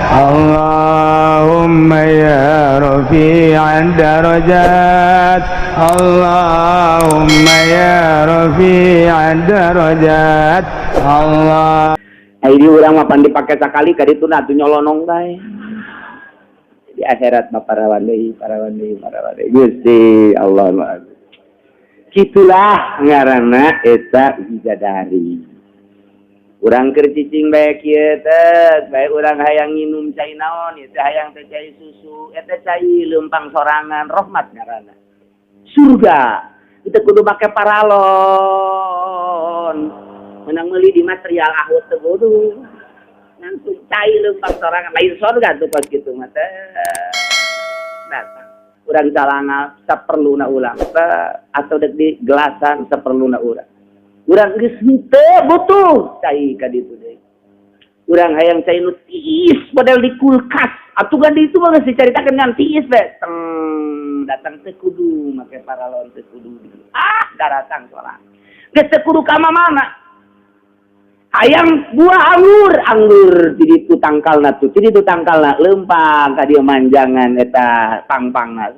اللهم يا رفيع الدرجات، اللهم يا رفيع الدرجات، الله Ini urang mah pan dipake sakali ka ditu atuh nyolonong bae. Di akhirat mah parawan deui, parawan deui, parawan deui. Gusti Allah mah. Kitulah ngaranna eta bidadari. Urang keur cicing bae kieu teh, bae urang hayang nginum cai naon, ieu teh hayang teh cai susu, eta cai leumpang sorangan, rahmat ngaranna. Surga, itu kudu make paralon. Menang meuli di material ahut teu kudu. Langsung cai leumpang sorangan, lain surga tuh pas kitu mah teh. Datang. Urang calanga saperluna urang atau dek di gelasan saperluna urang. Urang geus henteu butuh cai ka ditu deui. Urang hayang cai nu tiis model di kulkas. Atuh kan di itu mah geus dicaritakeun ngan tiis we. Teng datang teu kudu make paralon, teu kudu. Ah, daratang sorangan. Geus teu kudu ka mana. Hayang buah anggur, anggur di ditu tangkalna tuh, di ditu tangkalna leumpang ka dieu manjangan eta pang-pangna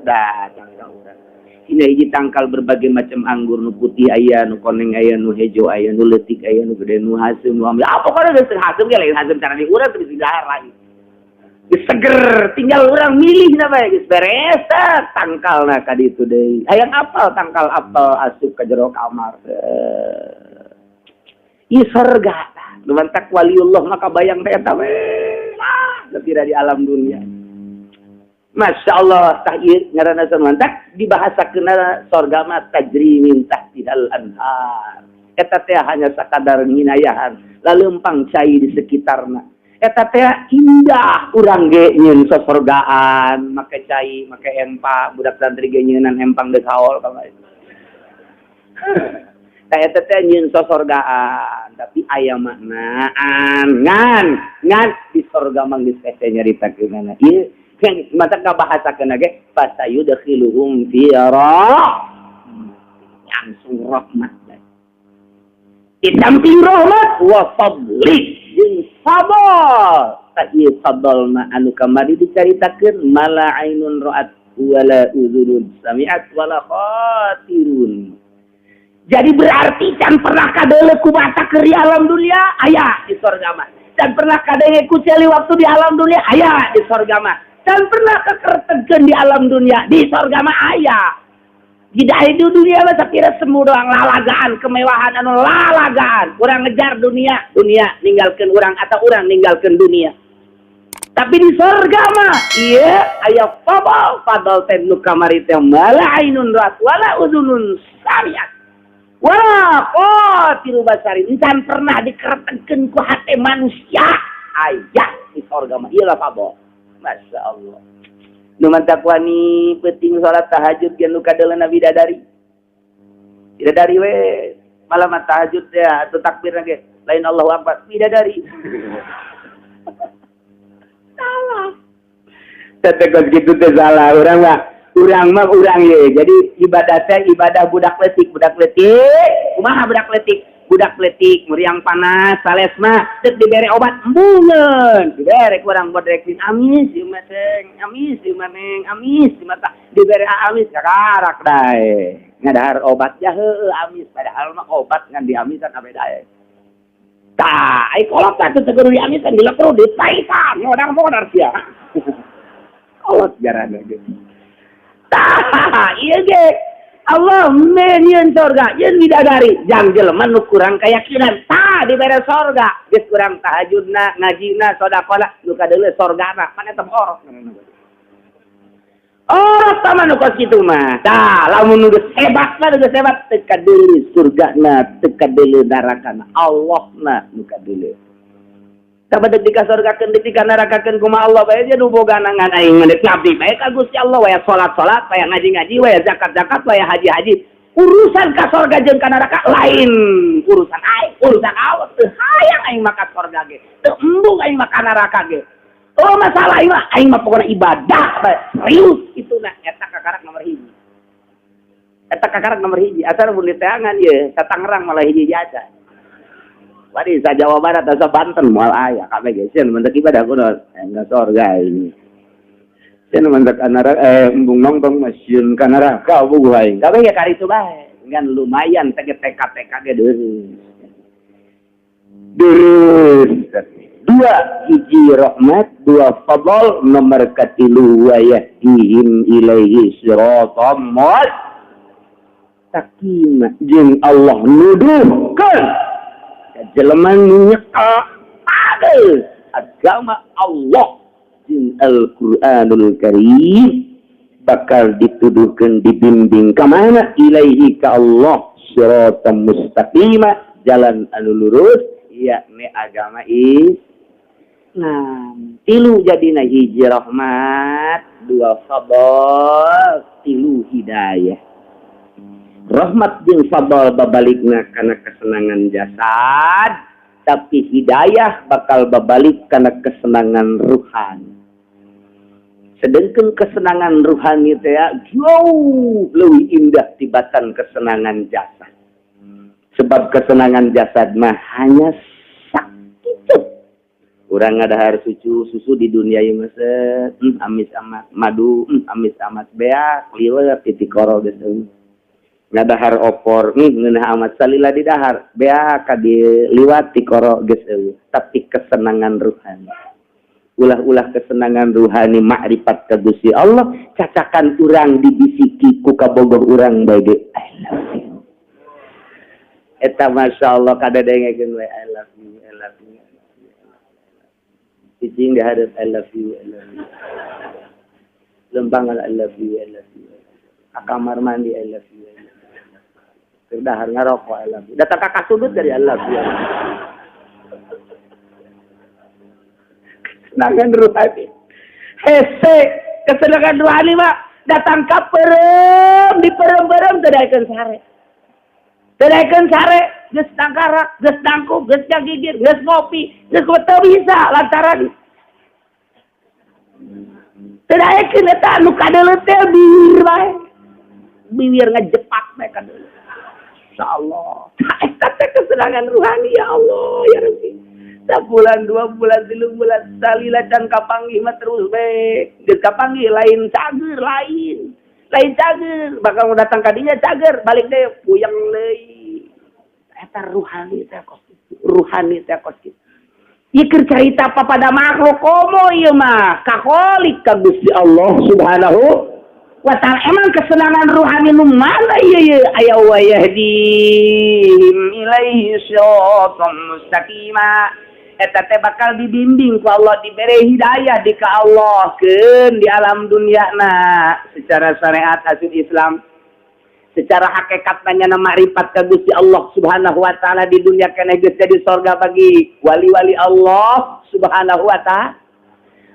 datang ka urang. Dina hiji tangkal berbagai macam anggur, nu putih aya, nu koneng aya, nu hejo aya, nu leutik aya, nu gede, nu haseum, nu ambil. Ah, pokoknya geus haseum ge lain haseum cara di urang teu bisa dahar lagi. Geus seger, tinggal urang milih na bae geus beres tangkalna ka ditu deui. Hayang apel, tangkal apel asup ka jero kamar. Ieu sorga. Nu mantak waliullah maka bayang teh eta we. Ah, lebih di alam dunia. Masya Allah, tah ieu ngaranna mantak dibahasakeun sorga mah tajri min tahtihal anhar. Eta teh hanya sakadar nginayahan, laleumpang cai di sekitarna. Eta teh indah, urang ge nyieun sosorgaan make cai, make empang, budak santri ge nyeunan empang deuk haul kamari. Tah, eta teh nyieun sosorgaan, tapi aya maknaan ngan ngan di sorga mah geus hese nyaritakeunana. Ieu yang mata kabahasakeun ge fasayudkhiluhum fi langsung rahmat. Di samping rahmat wa fadli jeung fadl. Tah, ieu fadl mah anu kamari dicaritakeun ma la ainun ra'at wala udhunun sami'at wala khatirun. Jadi berarti can pernah kadeuleu ku mata keur di alam dunia aya di sorga mah. Can pernah kadenge ku ceuli waktu di alam dunia aya di sorga mah. Can pernah kekertegkeun di alam dunia, di sorga mah aya. Tidak, di dunia mah sapira semu doang, lalagaan, kemewahan anu lalagaan. Urang ngejar dunia, dunia ninggalkeun urang atau urang ninggalkeun dunia. Tapi di sorga mah iya aya fadl, fadl teh nu kamari teh ma la ainun ra'at wala udhunun sami'at wala khatiru basari, encan pernah dikeretegkeun ku hate manusia aya di sorga mah. Iyalah fadl. Masya Allah. Nu mantak wani penting salat tahajud ge nu kadeuleuh bidadari. Bidadari we malam tahajud ya atau takbir ge lain Allahu Akbar, bidadari. Salah. Tete kos kitu teh salah urang mah. Urang mah urang ye. Jadi ibadah teh ibadah budak letik, budak letik. Kumaha budak letik? Budak letik muriang panas salesma teu dibere obat embungeun. Dibere ku urang bodrekin, amis ieu mah teh, amis ieu mah neng, amis di mata. Dibere amis kakarak dae. Ngadahar obat ya heueuh amis, padahal mah obat ngan diamisan abe dae. Tah, ai kolot teh teu kudu diamisan, dilekru dipaitan, modar-modar sia. Kolot jarana ge. Tah, ieu ge Allah menyeun sorga jeung bidadari jang jelema nu kurang keyakinan. Tah, dibere sorga geus kurang tahajudna, ngajina, sedekahna, nu kadeuleu sorgana mana eta orok orok tah nu kos kitu mah. Tah, lamun nu geus hebat mah, nu geus hebat teu kadeuleu surgana, teu kadeuleu narakana, Allahna nu kadeuleu. Sabadeuk dikasorgakeun, deuk dikanarakakeun kumaha Allah bae je nu boga ngan aing mah ngabdi bae ka Gusti Allah, waya salat-salat, waya ngaji-ngaji, waya zakat-zakat, waya haji-haji. Urusan ka sorga jeung ka neraka lain urusan aing, urusan Allah. Teu hayang aing mah ka sorga ge, teu embung aing mah ka neraka ge. Oh, masalah aing mah, aing mah pokona ibadah bae serius itu. Nah, eta kakarak nomor hiji, eta kakarak nomor hiji. Asal mun diteangan ye sa Tangerang malah hiji jasa. Wadi sa Jawa Barat asa Banten moal aya kabeh ge sieun mentek ibadah kudu enggak sorga ini. Sieun mentek kanara embung nongtong mah sieun ka neraka bugu aing. Kabeh ge karitu bae. Ngan lumayan teh TK-TK ge deurus. Deurus. Dua hiji rahmat, dua fadl, nomor katilu wa yahdihim ilaihi siratal mustaqim. Jeung Allah nuduhkeun ka jelema nu nyekel agama Allah jeung Al-Qur'anul Karim bakal dituduhkeun dibimbing ka mana ilaihi ka Allah siratal mustaqim, jalan anu lurus yakni agama Islam. Tilu jadina hiji rahmat, dua fadl, tilu hidayah. Rahmat jeung fadl babalikna kana kesenangan jasad, tapi hidayah bakal babalik kana kesenangan ruhani. Sedangkan kesenangan ruhani teh jauh lebih indah tibatan kesenangan jasad. Sebab kesenangan jasad mah hanya sakit. Urang ngadahar susu, susu di dunia ieu mah amis amat, madu amis amat, beak liwet titikoro geus eueuh. Ngadahar opor, ngeunah amat salila didahar, beak ka diliwat tikoro geus eueuh. Tapi kesenangan ruhani. Ulah-ulah kesenangan ruhani makrifat ka Gusti Allah, cacakan urang dibisiki ku kabogoh urang bae ge I love you. Eta masyaallah kadedengekeun we I love you, I love you. Cicing di hadap I love you, I love you. Lempang I love you, I love you. Ka kamar mandi I love you, I love you. Keur dahar ngarokok I love you. Datang ka kasudut dari I love you. Kesenangan ruhani. Hese, kesenangan ruhani mah datang ka perem, di perem-perem teu daekeun sare. Teu daekeun sare, geus tangkarak, geus nangkub, geus gigir, geus ngopi, geus teu bisa lantaran teu daekeun eta anu kadeuleu teh bibir bae. Bibir ngejepak bae kadeuleu. Insyaallah. Eta teh kesenangan ruhani ya Allah ya Rabbi. Sabulan, 2 bulan, 3 bulan, salila can kapanggih mah terus bae. Geus kapanggih lain cager, lain. Lain cager, bakal datang ka dinya cager, balik deui puyeng deui. Eta ruhani teh kos kitu, ruhani teh kos kitu. Ieu keur carita papada makhluk komo ieu mah, ka Khalik ka Gusti Allah Subhanahu wa ta'ala. Emang kesenangan ruhani nu mana ieu ieu aya wa yahdihim ilaihi siratal mustaqima. Eta teh bakal dibimbing ku Allah, dibere hidayah di ka Allah keun di alam dunia na secara syariat hasil Islam, secara hakikat nanya makrifat ka Gusti Allah Subhanahu wa taala di dunia keneh geus jadi sorga bagi wali-wali Allah Subhanahu wa taala.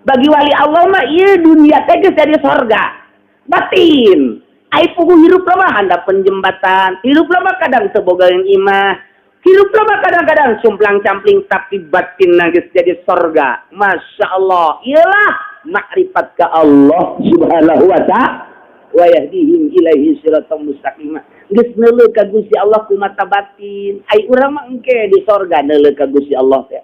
Bagi wali Allah mah ieu dunia teh geus jadi sorga batin. Ai puguh hirup mah handapeun jembatan, hirup mah kadang teu boga imah, hirup mah kadang-kadang cumplang-campling, tapi batin geus jadi sorga. Masya Allah, iyalah makrifat ka Allah Subhanahu wa ta'ala. Wa yahdihim ilaihi siratal mustaqim. Geus neuleuh ka Gusti Allah ku mata batin. Ai urang mah engke di sorga neuleuh ka Gusti Allah teh.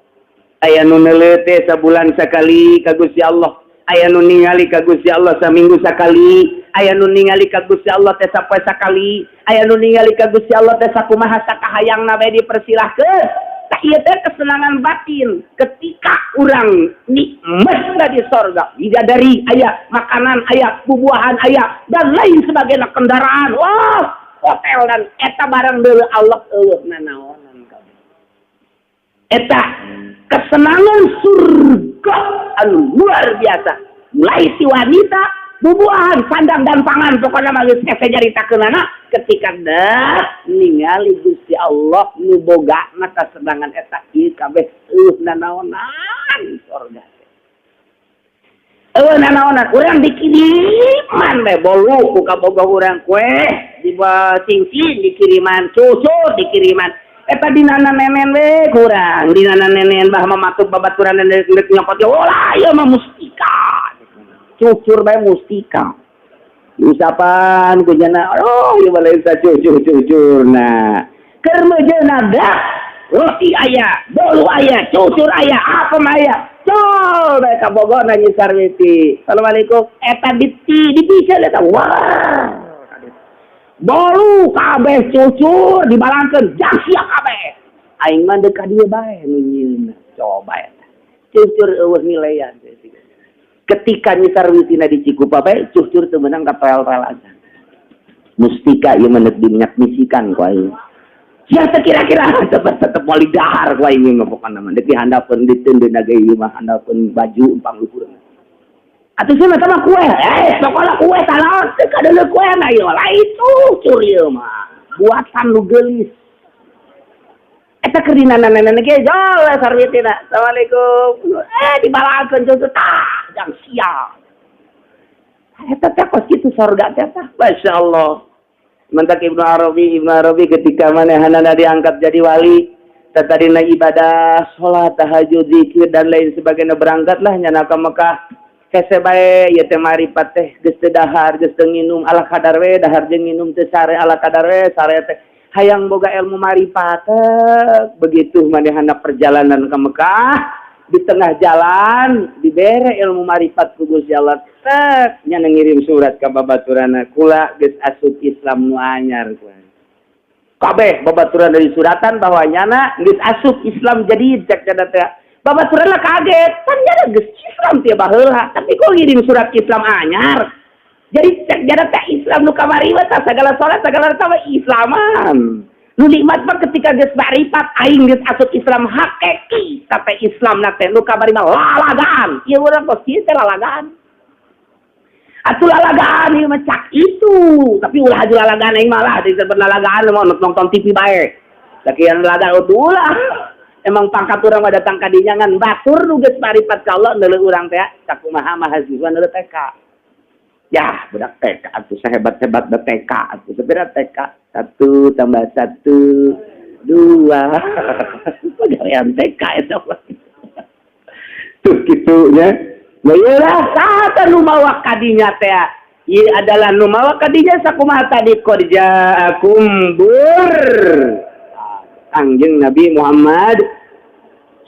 Aya nu neuleuh teh sabulan sakali ka Gusti Allah, aya nu ningali ka Gusti Allah saminggu sakali, aya nu ningali ka Gusti Allah teh sapoe sakali, aya nu ningali ka Gusti Allah teh sakumaha sakahayangna bae dipersilahkeun. Tah ieu teh kesenangan batin ketika urang nikmatna di sorga, bidadari aya, makanan aya, bubuahan aya, dan lain sebagainya, kendaraan, wah, hotel dan eta barang deuleu Allah eueuh nanaonan kabeh. Eta kesenangan surga anu luar biasa, mulai si wanita, bubuahan, sandang dan pangan, pokoknya mah geus hese nyaritakeunana ketika dah ningali Gusti Allah nu boga kasenangan eta ieu kabeh eueuh nanaonan sorga. Eueuh nanaonan, urang dikiriman bae bolu ku kabogoh urang, kue di cincin dikiriman, susu dikiriman. Eta dinana nenen we kurang, dinana nenen bah mamatut babaturan rek nyokot ge ulah ieu mah mustika. Cucur bae mustika. Diusapan ku jana, oh ieu mah lain sacucur cucurna. Keur meujeuhna dak Roti aya, bolu aya, cucur aya, apem aya. Col bae ka Bogor Nyi Sarwiti. Assalamualaikum. Eta di eta wah. Bolu kabeh cucur dibalangkeun jang sia kabeh. Aing mah deuk ka dieu bae nu nyieunna. Coba eta. Cucur eueuh nilean. Ketika Nyi Sarwitina di Cikupa bae cucur teu meunang ka toel-toel aja. Mustika ieu mah diminyak misikan ku aing. Ya kira-kira tetep mau dahar ku aing mah pokona mah. Deuk dihandapeun diteundeun ge ieu mah handapeun baju empang luhurna. Atuh sia mah kue, pokona kue talaon teu kadeuleu kue na ieu lain cucur ieu mah. Buatan nu geulis. Eta keur dinana-nana ge jol Sarwitina. Assalamualaikum. Dibalangkeun cucur tah jang sial. Eta teh kos kitu sorga teh tah. Masya Allah. Mentak Ibnu Arabi ketika manehanana diangkat jadi wali, tadina ibadah, sholat, tahajud, zikir dan lain sebagainya, berangkatlah nyana ka Mekah. Hese bae ieu teh maripat teh geus teu dahar, geus teu nginum, ala kadar we dahar jeung nginum teu sare, ala kadar we sare teh hayang boga ilmu maripat. Begitu manehana perjalanan ke Mekah, di tengah jalan dibere ilmu maripat ku Gusti Allah. Tek nya ngirim surat ka babaturana, kula geus asup Islam nu anyar. Kabeh babaturan dari suratan bahwa nyana geus asup Islam. Jadi cek cenah teh babaturan lah kaget, kan nyana geus Islam teh baheula, tapi kok ngirim surat Islam anyar. Jadi cek jada teh Islam nu kamari mah tah segala salat segala tah Islaman. Nu nikmat mah ketika geus maripat, aing geus asup Islam hakiki, tapi Islam na teh nu kamari mah lalagaan. Ieu urang kos kieu teh lalagaan. Atuh lalagaan ieu mah cak itu, tapi ulah aju lalagaan aing malah disebut lalagaan mau nonton TV bae. Sakian lalagaan ulah. Emang pangkat urang mah datang ka dinya ngan batur nu geus maripat ka Allah neuleuh urang teh sakumaha mahasiswa neuleuh TK. Ya, budak TK atuh sahebat-hebat da TK atuh sabaraha TK? 1 tambah 1 2. Pagawean TK eta mah. Tuh kitu nya. Nah ieu lah saha nu mawa kadinya teh. Ieu adalah nu mawa kadinya sakumaha tadi qad ja'akum bur. Kangjeng Nabi Muhammad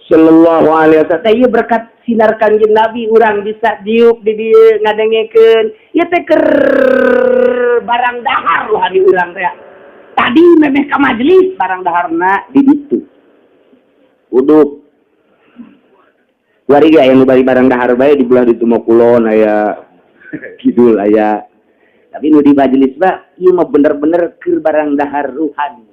sallallahu alaihi wasallam. Ieu berkat sinar Kangjeng Nabi urang bisa diuk di dieu ngadengekeun. Ieu teh keur barang dahar rohani urang teh. Tadi memeh ka majelis barang daharna di ditu. Uduk. Wari ge aya nu bari barang dahar bae di belah ditu mah kulon aya kidul aya. Tapi nu di majelis mah ieu mah bener-bener keur barang dahar ruhani.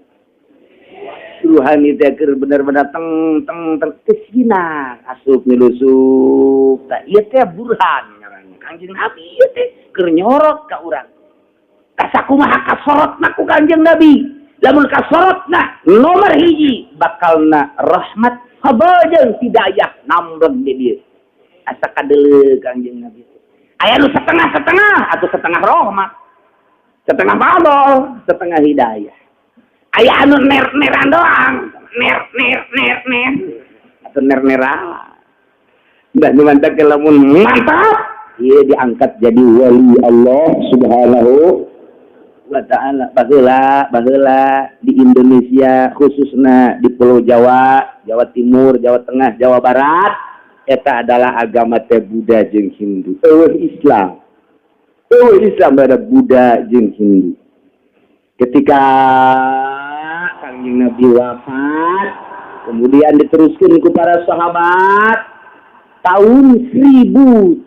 Ruhani teh keur bener-bener teng teng teng kesinar asup nyelusup. Tah ieu teh burhan ngaranna. Kangjeng Nabi ieu teh keur nyorot ka urang. Kasakumaha kasorotna ku Kangjeng Nabi. Lamun kasorotna nomor hiji bakalna rahmat fadl jeung hidayah nambleng di dieu. Asa kadeuleu Kangjeng Nabi. Aya nu setengah-setengah atau setengah rahmat, setengah fadl, setengah hidayah. Aya anu ner-neran doang, ner ner ner ner atau ner-neran. Mbah nu mantap lamun mantap, ieu diangkat jadi wali Allah Subhanahu wa ta'ala. Baheula baheula di Indonesia, khususnya di Pulau Jawa, Jawa Timur, Jawa Tengah, Jawa Barat, eta adalah agama teh Buddha jeung Hindu. Eueuh Islam. Eueuh Islam, ada Buddha jeung Hindu. Ketika Kangjeng Nabi wafat, kemudian diteruskan ke para sahabat tahun 1307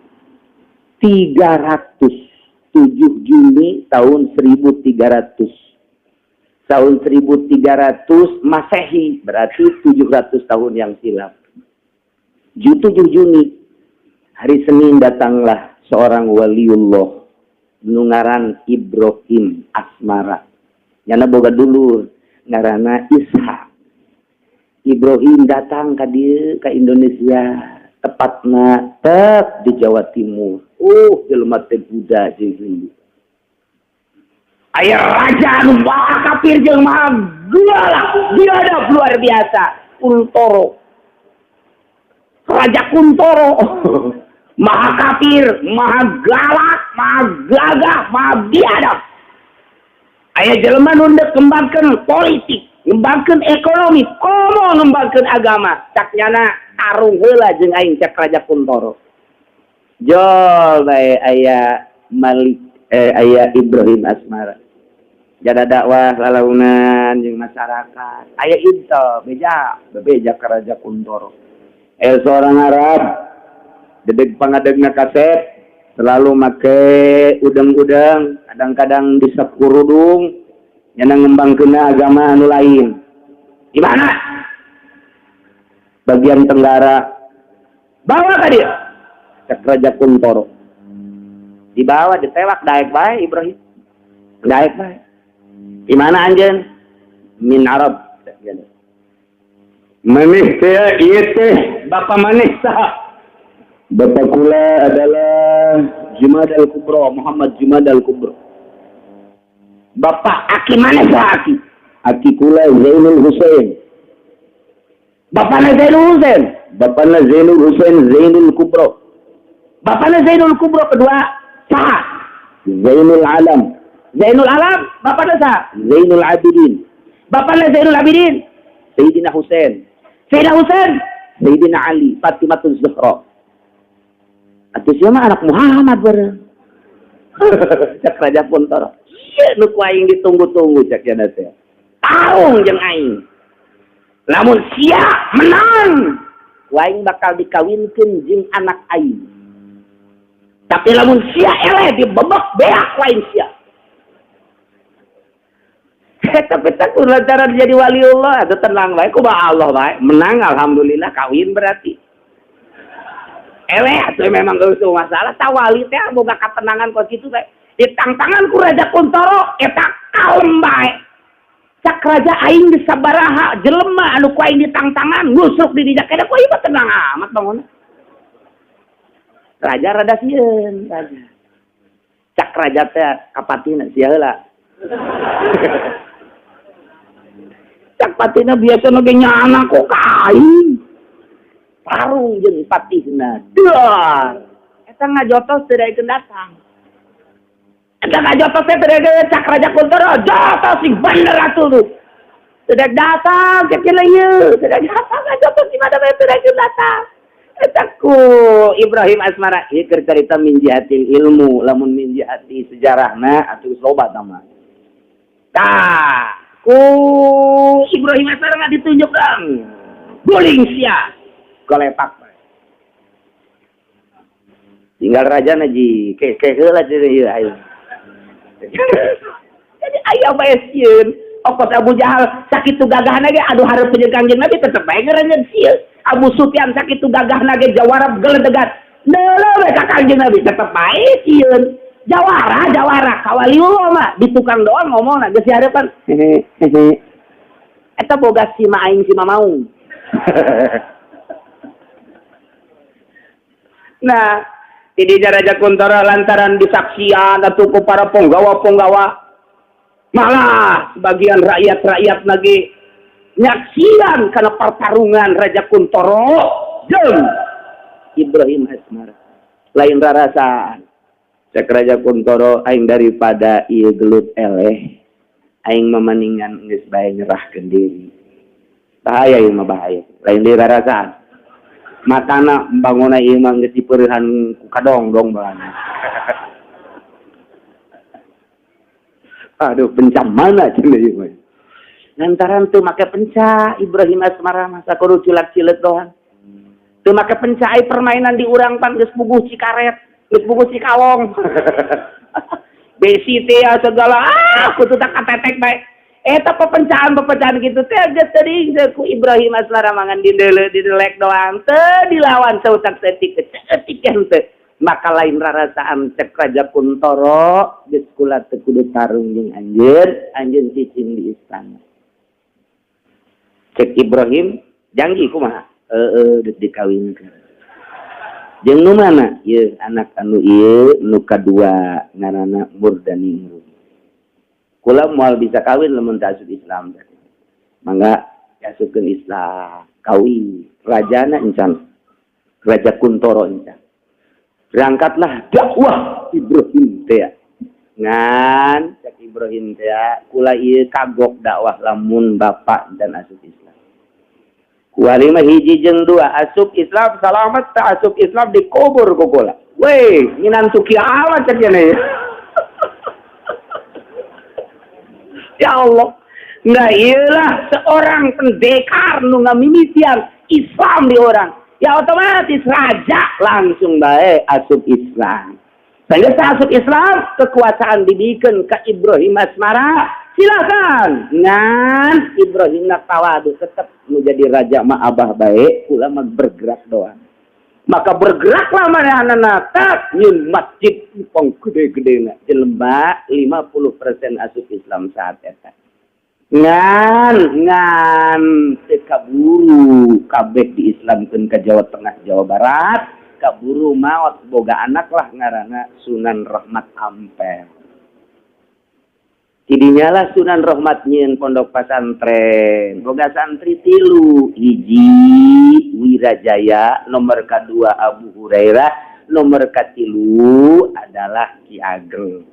Juni tahun 1300, tahun 1300 Masehi, berarti 700 tahun yang silam. 7 Juni hari Senin datanglah seorang waliullah nu ngaran Ibrahim Asmara. Nyana boga dulur ngaranna Ishak. Ibrahim datang ka dieu ka Indonesia, tepatna tek di Jawa Timur. Jelema teh Buddha jeung Hindu. Aya raja anu maha kafir jeung maha galak, biadab luar biasa, Kuntoro. Raja Kuntoro. Maha kafir, maha galak, maha gagah, maha biadab. Aya jelema nu kembangkeun politik. Ngembangkeun ekonomi, komo ngembangkeun agama. Cak nyana tarung heula jeung aing cak Raja Kuntoro. Jol bae aya Malik aya Ibrahim Asmara. Jada dakwah lalaunan jeung masyarakat. Aya intel beja, bebeja ka Raja Kuntoro. Seorang Arab dedeg pangadegna kaset selalu make udang-udang, kadang-kadang disakurudung nyana ngembangkeun agama anu lain. Di mana? Bagian tenggara. Bawa ka dia. Cek Raja Kuntoro. Dibawa ditewak daek bae Ibrahim. Daek bae. Di mana anjeun? Min Arab. Maneh teh ieu teh bapa maneh saha? Bapak kula adalah Jumad al-Kubro, Muhammad Jumad al-Kubro. Bapak aki mana sah aki? Aki kula Zainul Husain. Bapakna Zainul Husain. Bapakna Zainul Husain Zainul Kubro. Bapakna Zainul Kubro kedua saha? Zainul Alam. Zainul Alam, bapakna saha? Zainul Abidin. Bapakna Zainul Abidin. Sayyidina Husain. Sayyidina Husain. Sayyidina Ali, Fatimatul Zahra. Atuh sia mah anak Muhammad bareng. Cak Raja Kuntoro. Ieu nu ku aing ditunggu-tunggu cak cenah teh. Tarung jeung aing. Lamun sia menang, ku aing bakal dikawinkeun jeung anak aing. Tapi lamun sia eleh dibebek beak ku aing sia. Tapi tak lantaran jadi waliullah atau tenang bae kumaha Allah bae menang alhamdulillah kawin berarti. Eleh atuh memang geus masalah tawali teh boga katenangan kos kitu bae. Ditangtangan ku Raja Kuntoro eta kalem bae. Cak raja aing di sabaraha jelema anu ku aing ditangtangan ngusruk di dinya kene ku aing mah tenang amat bangun. Raja rada sieun raja. Cak raja teh kapatina sia heula. Cak patina biasa ge nyana kok ka aing. Tarung jeung patihna. Duar. Eta ngajotos teu daekeun datang. Eta ngajotos teh teu daekeun cak Raja Kuntoro, jotos sing bener atuh lu. Teu daek datang cek cenah ieu, teu daek datang ngajotos di mana bae teu daekeun datang. Eta ku Ibrahim Asmara ieu keur carita min jihatil ilmu, lamun min jihati sejarahna atuh geus loba tah mah. Tah, ku Ibrahim Asmara nggak ditunjuk dong. Guling sia. Golepak. Tinggal raja na ji ke heula cenah ieu aing. Jadi aya bae sieun. Okos Abu Jahal sakitu gagahna ge aduh hareup jeung Kangjeng Nabi tetep bae ngaranjeun sieun. Abu Sufyan sakitu gagahna ge jawara geledegan. Neuleuh we ka Kangjeng Nabi tetep bae sieun. Jawara jawara ka waliullah mah di tukang doang ngomongna geus dihareupan. Hehe. Eta boga si ma aing si Mamaung. Nah, di Raja Kuntoro lantaran disaksian atau ku para penggawa-penggawa malah sebagian rakyat-rakyat lagi nyaksian karena pertarungan Raja Kuntoro jeung Ibrahim Asmara. Lain rarasaan. Cek Raja Kuntoro aing daripada ieu gelut eleh aing mamaningan geus bae nyerahkeun diri. Bahaya ieu mah bahaya. Lain di rarasaan. Matana bangunna ieu mah geus dipeurehan ku kadongdong bae. Aduh, penca mana cenah ieu mah. Lantaran teu make penca Ibrahim Asmara mah sakudu cilak-cileuk doang. Teu make penca ai permainan di urang pan geus puguh Cikaret, geus puguh Cikalong. Besi teh segala ah kudu tak katetek bae. Eta pepencaan-pepencaan gitu teh geus teuing ku Ibrahim Asmara mangan dideuleu didelek doang teu dilawan sautak setik setik henteu. Maka lain rarasaan cek Raja Kuntoro geus kula teu kudu tarung jeung anjeun, anjeun cicing di istana. Cek Ibrahim janji kumaha? Heeh geus dikawinkeun. Jeung nu mana? Ieu anak anu ieu nu kadua ngaranna Murdaningrum. Kula moal bisa kawin lamun teu asup Islam. Mangga asupkeun Islam, kawin. Rajana encan. Raja Kuntoro encan. Berangkatlah dakwah Ibrahim teh. Ngan cek Ibrahim teh, kula ieu kagok dakwah lamun bapak dan asup Islam. Kuari mah hiji jeung dua asup Islam salamet, tak asup Islam dikubur ku kula. Weh, minantu kiamat cek nya. Ya Allah. Nah, iyalah seorang pendekar nu ngamimitian Islam di orang. Ya otomatis raja langsung bae asup Islam. Sehingga asup Islam, kekuasaan dibikin ke Ibrahim Asmara. Silakan. Ngan Ibrahim nak tawadu tetap menjadi raja ma abah baik, kula mah bergerak doang. Maka bergeraklah manehna tak nyeun masjid pong gede-gede jelema 50% asup Islam saat eta. Ngan ngan teu kaburu kabeh diislamkeun ka Jawa Tengah, Jawa Barat, kaburu maot boga anak lah ngaranna Sunan Rahmat Ampel. Tidinya lah Sunan Rahmat nyieun pondok pesantren, boga santri tilu, hiji Wirajaya, nomor kedua Abu Hurairah, nomor katilu adalah Ki Ageng.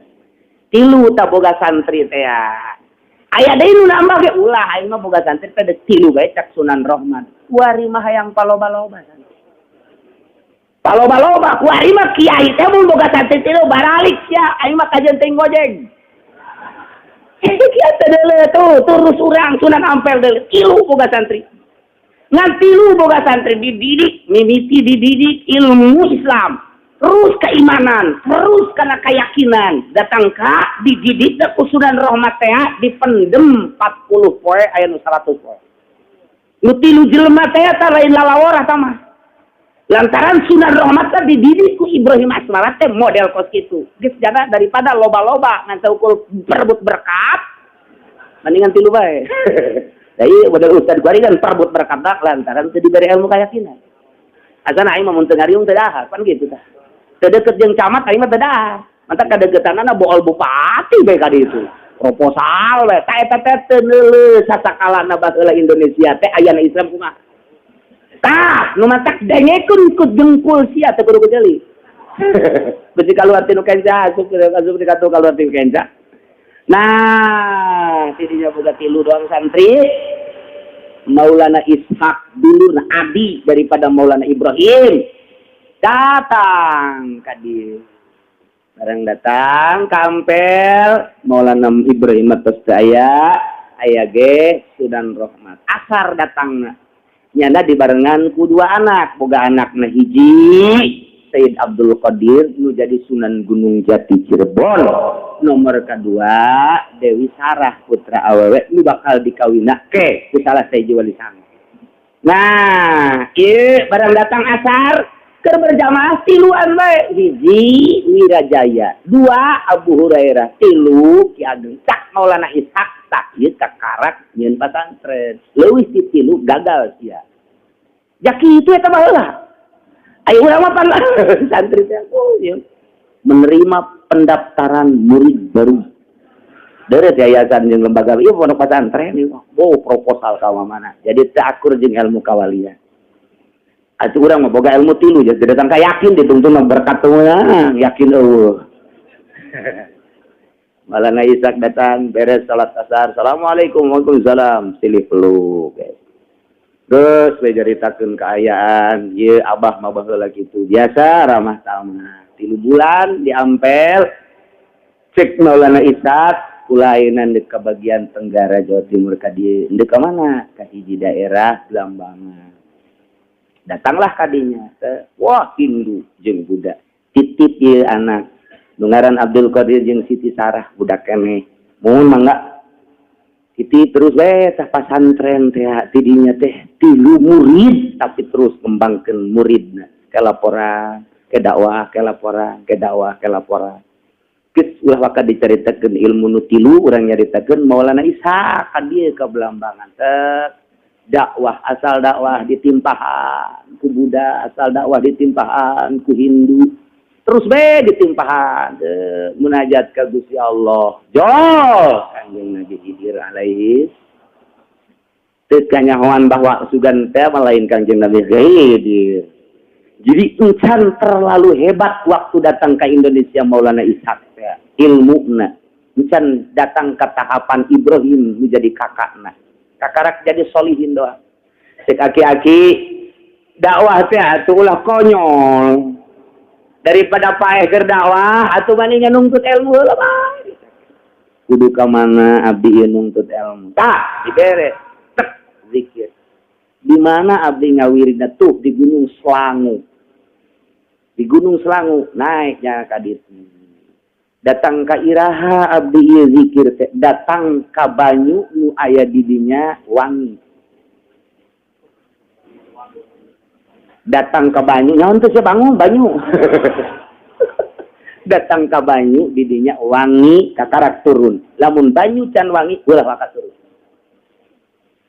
Tilu tak boga santri teh. Aya deui nu nambah ge ulah aing mah boga santri teh tilu bae cak Sunan Rahmat. Kuari mah hayang paloba-loba santri. Paloba-loba kuari mah kiai teh mun boga santri tilu baralik sia aing mah kajeun teh ngojeng. Kiai teh deuleu tuh terus urang Sunan Ampel deuleu tilu boga santri. Ngan tilu boga santri dididik mimiti dididik ilmu Islam. Terus keimanan, terus karena keyakinan, datang ka dididik ku Sunan Rahmat teh dipendem 40 poe aya nu 100 poe. Nu tilu jelema teh eta lain lalawora tah mah. Lantaran Sunan Rahmat teh dididik ku Ibrahim Asmara teh model kos kitu. Geus jana daripada loba-loba ngan saukur perebut berkat, mendingan tilu bae. Da ieu model ustad kuari kan perebut berkat lantaran teu diberi ilmu keyakinan. Asana aing mah mun teu ngariung teu dahar, pan kitu tah. Teu deket jeung camat aing mah teu dahar. Mantap kadeukeutanana bool bupati bae ka ditu. Proposal we ta eta teh teu neuleuh sasakalana baheula Indonesia teh ayana Islam kumaha. Tah, nu matak dengekeun ku dengkul sia teu kudu kejeuli. Besi kaluar tinu kenca, asup asup di katu kaluar tinu kenca. Nah, tidinya boga tilu doang santri. Maulana Ishak dulu nah, abi daripada Maulana Ibrahim datang ka dieu. Barang datang ka Ampel, Maulana Ibrahim atos teu aya, aya ge Sunan Rahmat. Asar datangna. Nyanda dibarengan ku dua anak, boga anakna hiji Sayyid Abdul Qadir nu jadi Sunan Gunung Jati Cirebon. Nomor kedua Dewi Sarah putra awewe nu bakal dikawinake ku salah sahiji wali sanga. Nah, ieu barang datang asar keur berjamaah tiluan bae. Hiji Wirajaya, dua Abu Hurairah, tilu Ki Ageng. Cak Maulana Ishak tak ieu kakarak nyieun pasantren. Leuwih ti tilu gagal sia. Jaki itu eta baheula. Ayo urang mah pan santri teh oh ieu menerima pendaftaran murid baru. Dari yayasan jeung lembaga ieu pondok pesantren ieu. Oh proposal ka mana. Jadi teu akur jeung ilmu kawalian. Atuh urang mah boga ilmu tilu jadi datang ka yakin ditungtun mah berkat teu yakin eueuh. Maulana Ishak datang beres salat asar. Assalamualaikum waalaikumsalam. Silih peluk. Terus we caritakeun kaayaan, ieu abah mah baheula kitu. Biasa ramah tamah. 3 bulan di Ampel. Cek Maulana Ishak kulainan di ke bagian tenggara Jawa Timur ka dieu. Deuk ka mana? Ka hiji daerah Blambangan. Datanglah kadinya. Wah, Hindu jeung Buddha. Titip ieu anak. Nu ngaran Abdul Qadir jeung Siti Sarah budak keneh. Mun mangga titip terus we tah pasantren teh tidinya teh tilu murid tapi terus kembangkeun muridna ke laporan, ke dakwah, ke laporan, ke dakwah, ke laporan. Geus ulah waka dicaritakeun ilmu nu tilu urang nyaritakeun Maulana Ishak ka dieu ka Blambangan teh dakwah asal dakwah ditimpahan ku Buddha, asal dakwah ditimpahan ku Hindu. Terus be ditimpahan munajat ka Gusti Allah. Jol Kanjeng Nabi Khidir alaihi teu kanyahoan bahwa sugan teh lain Kanjeng Nabi Khidir. Jadi encan terlalu hebat waktu datang ke Indonesia Maulana Ishak teh. Ilmuna encan datang ke tahapan Ibrahim menjadi kakakna. Kakarak jadi solihin doang. Cek aki-aki dakwah teh atuh ulah konyol. Daripada paeh keur dakwah atuh manehna nungtut ilmu heula bae. Kudu ka mana abdi ieu nungtut ilmu? Tah, dibere tek zikir. Di mana abdi ngawiridna tuh di Gunung Selangu. Di Gunung Selangu naiknya ka ditu. Datang ka iraha abdi ieu zikir teh, datang ka banyu nu aya di dinya wangi. Datang ka banyu, nyaon teh sia bangun banyu. Datang ka banyu di dinya wangi kakarak turun. Lamun banyu can wangi ulah waka turun.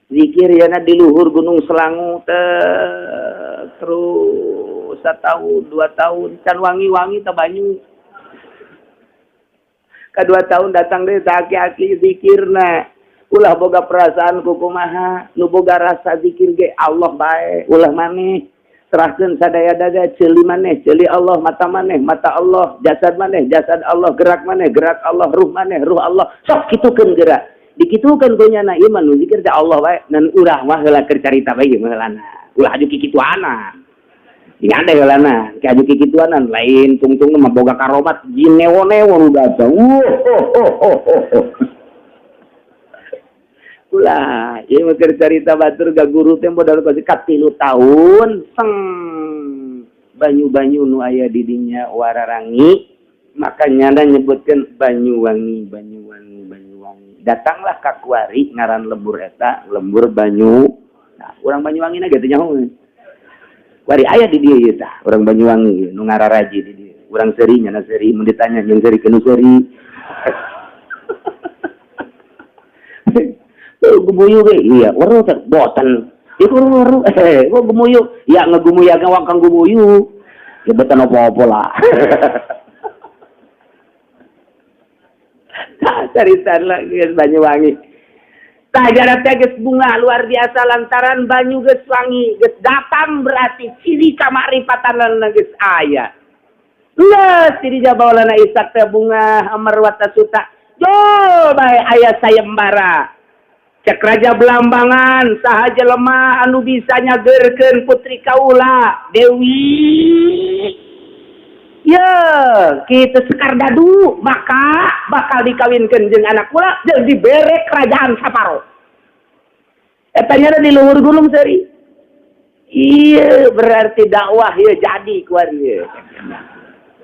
Zikir yana di luhur Gunung Selangu teh terus 1 tahun 2 tahun can wangi-wangi teh banyu. Kedua tahun datang deh aki-aki zikirna ulah boga perasaan kukumaha nu boga rasa zikir ge Allah bae ulah maneh serahkeun sadaya daga ceuli maneh ceuli Allah mata maneh mata Allah jasad maneh jasad Allah gerak maneh gerak Allah ruh maneh ruh Allah sok kitukeun gerak dikitukeun ku nyana ieu mah nu zikir teh Allah bae nan urang mah heula keur carita bae ieu mah heulana ulah aju kikituana ingat deh heulana ki aju kikituanan lain tungtung mah boga karomat jin newo-newo nu datang. Ulah ieu mah keur carita batur ga guru teh modal pasti 3 tahun seng banyu-banyu nu aya di dinya wararangi maka nyana nyebutkeun Banyuwangi Banyuwangi Banyuwangi datanglah ka kuari ngaran lembur eta lembur banyu. Nah urang Banyuwangi na gitu nyaho kuari aya di dieu ieu tah urang Banyuwangi nu ngararaji di dieu urang seuri nyana seuri mun ditanya jeung seuri keun seuri gumuyu ge iya weruh teh boten ieu weruh kok gumuyu ya ngegumuya ge wang kang gumuyu ya boten apa-apa lah. Tah carita lah geus Banyuwangi. Tah jarak teh geus bunga luar biasa lantaran banyu geus wangi geus datang berarti ciri kamakrifatan geus aya. Geus ciri jabaulana Ishak teh bunga amarwata suta. Jo bae aya sayembara. Cek Raja Belambangan saha jelema anu bisa nyageurkeun putri kaula Dewi. Ya, kitu Sekar Dadu maka bakal dikawinkeun jeung anak kula jeung dibere kerajaan Saparo. Eta nya di luhur gunung seuri. Iya, berarti dakwah ieu jadi kuari ieu.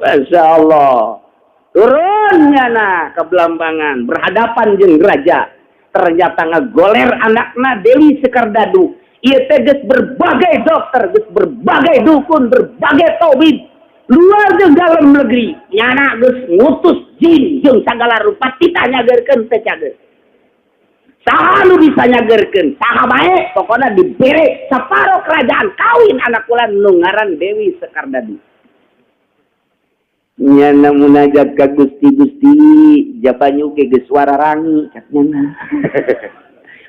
Masya Allah. Turunnya nah ke Belambangan berhadapan jeung raja. Ternyata ngagoler anakna Dewi Sekar Dadu. Ieu teh geus berbagai dokter, geus berbagai dukun, berbagai tabib. Luar jeung dalam negeri. Nyana geus ngutus jin jeung sagala rupa titah nyageurkeun teh cager. Saha nu bisa nyageurkeun? Saha bae pokona dibere saparo kerajaan kawin anak kula nu ngaran Dewi Sekar Dadu. Nyana munajat ka Gusti-Gusti jabanyu ge geus wararangi cak nyana.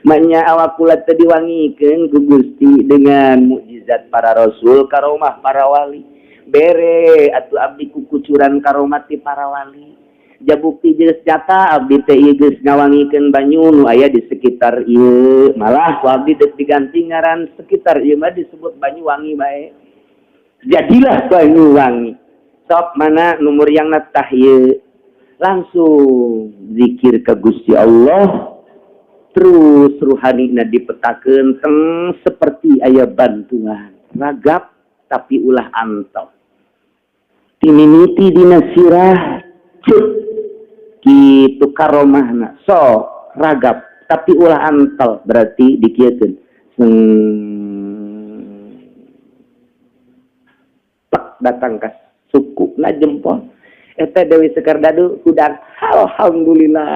Manya awak kula teu diwangikeun ku Gusti dengan mukjizat para rasul karomah para wali. Bere atuh abdi kukucuran karomat ti para wali. Jabukti geus jata abdi teh ieu geus ngawangikeun banyu nu aya di sekitar ieu. Malah ku abdi geus diganti ngaran sekitar ieu mah disebut Banyuwangi bae. Jadilah Banyuwangi. Sok mana numur yang natah ieu langsung zikir ke Gusti Allah terus ruhanina dipetakeun teng seperti aya bantuan ragap tapi ulah antop timimiti dina sirah cut kitu karomahna so ragap tapi ulah antel berarti dikieukeun tek datang ka suku na jempol eta Dewi Sekar Dadu hudang alhamdulillah.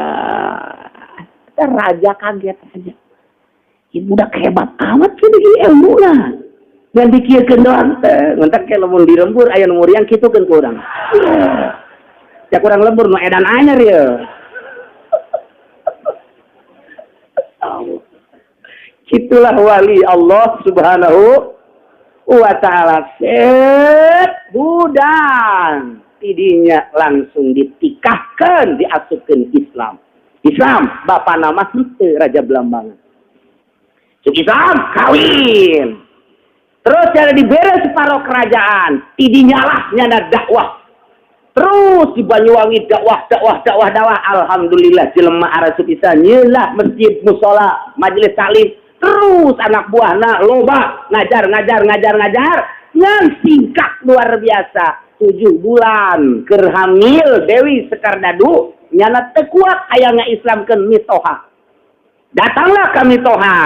Eta raja kaget aja ieu budak hebat amat kieu ilmu lah ngan dikieukeun doang teh ngentak ke lamun di lembur aya nu muriang kitukeun ku urang ya kurang lembur nu edan anyar ye. Itulah wali Allah Subhanahu wa ta'ala. Set hudang tidinya langsung ditikah Keun diasupkeun Islam. Islam bapana mah henteu Raja Belambangan. Cuk Islam kawin. Terus cara dibere separuh kerajaan, tidinya lah nyana dakwah. Terus di Banyuwangi dakwah, dakwah, dakwah, dakwah. Alhamdulillah jelema arasup Islam nyelah masjid, musola, majelis taklim. Terus anak buahna loba ngajar, ngajar, ngajar, ngajar. Ngan singkat luar biasa. 7 bulan keur hamil Dewi Sekardadu nyana teu kuat hayang Islamkeun mitoha. Datanglah ka mitoha.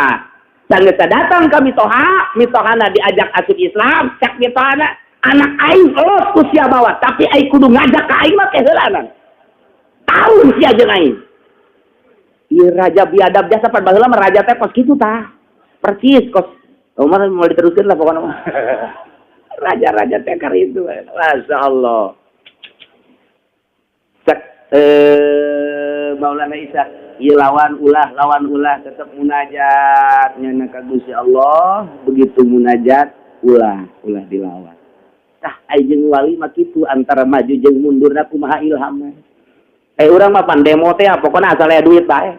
Sanggeus datang ka mitoha, mitohana diajak asup Islam, cak mitohana, "Anak aing los ku sia bawa, tapi aing kudu ngajak ka aing mah keheulanan. Tahun sia jeung aing." Ieu raja biadab jasa, pan baheula mah raja teh kos kitu tah. Persis kos. Oh, mah mau diteruskeun lah pokoknya mah. Raja-raja teh itu. Masya Allah. Cek Maulana Isa, ieu lawan ulah, lawan ulah, tetep munajat nyana ka Gusti Allah, begitu munajat ulah, ulah dilawan. Tah, ai jeung wali mah kitu, antara maju jeung mundur kumaha ilham. Eh, urang mah pan demo teh pokoknya asal aya duit bae.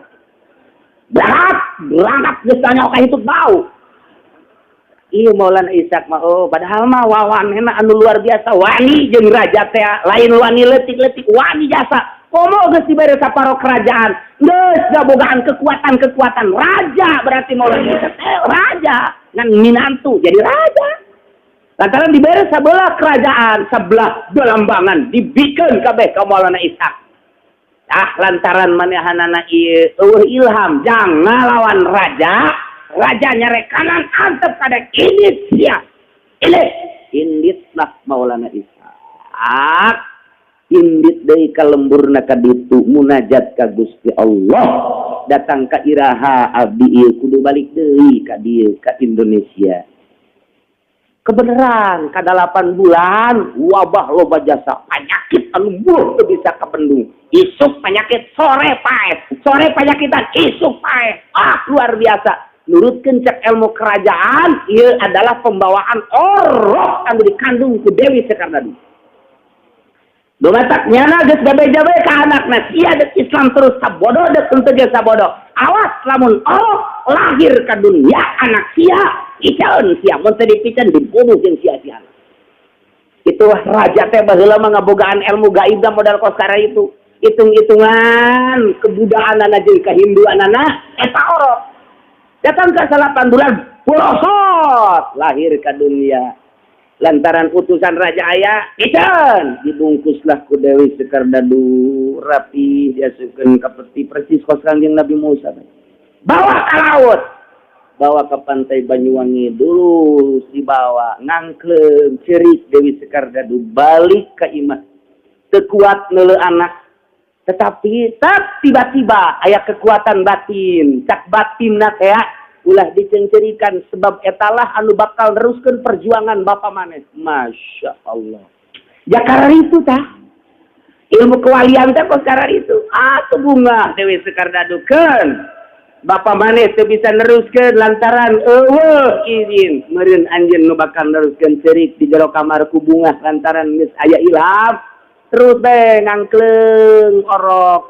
Berangkat, berangkat geus tanya ka hitut bau. Iya, Maulana Ishak mah, oh, padahal mah wawanena anu luar biasa, wani jeung raja teh lain wani leutik-leutik, wani jasa. Komo geus dibere saparo kerajaan, geus gabogaan kekuatan-kekuatan raja, berarti Maulana Ishak teh raja ngan minantu jadi raja. Lantaran dibere sebelah kerajaan, sebelah Belambangan dibikeun kabeh ka Maulana Ishak. Ah, lantaran manehanana ieu eueuh ilham jang ngalawan raja, raja nyarek kanan antep kada indit sia. Indit, indit lah Maulana Ishak. Indit deui ka lemburna ka ditu munajat ka Gusti Allah. Datang ka iraha abdi ieu kudu balik deui ka dieu ka Indonesia. Kebenaran ka 8 bulan wabah loba jasa, penyakit anu murah teu bisa kabendung, isuk penyakit sore paeh, sore penyakitan isuk paeh. Ah, luar biasa. Nurutkeun cek ilmu kerajaan, ieu adalah pembawaan orok anu dikandung ku Dewi Sekardadu. Dumatak nyana geus gabe-gabe ka anakna, sia dek Islam terus sabodo, dek henteu ge sabodo. Awas lamun orok lahir ka dunia anak sia, piceun sia, mun teu dipiceun dibunuh jeung sia-sia. Itu raja teh baheula mah ngabogaan ilmu gaib modal kos itu. Hitung-hitungan kebudaanana jeung kehinduanana eta orok. Datang ke 8 bulan, polosot lahir ke dunia. Lantaran utusan raja aya, piceun, dibungkuslah ku Dewi Sekardadu rapi, diasupkeun ka peti persis kos Kangjeng Nabi Musa. Bawa ke laut, bawa ke pantai Banyuwangi dulu, dibawa ngangkleng cerik Dewi Sekardadu balik ke imah, teu kuat neuleu anak, tetapi tak tiba-tiba aya kekuatan batin, cak batin teh, "Ulah dicengcerikan, sebab etalah anu bakal neruskeun perjuangan bapak maneh." Masya Allah ya, karena itu tah ilmu kewalian teh kok karena itu. Ah, tuh bunga Dewi Sekardadu, keun bapak maneh teu bisa neruskeun lantaran eueuh izin, meureun anjeun nu bakal neruskeun. Cerik di jero kamar ku bunga lantaran geus aya ilham. Terus be ngangkleung orok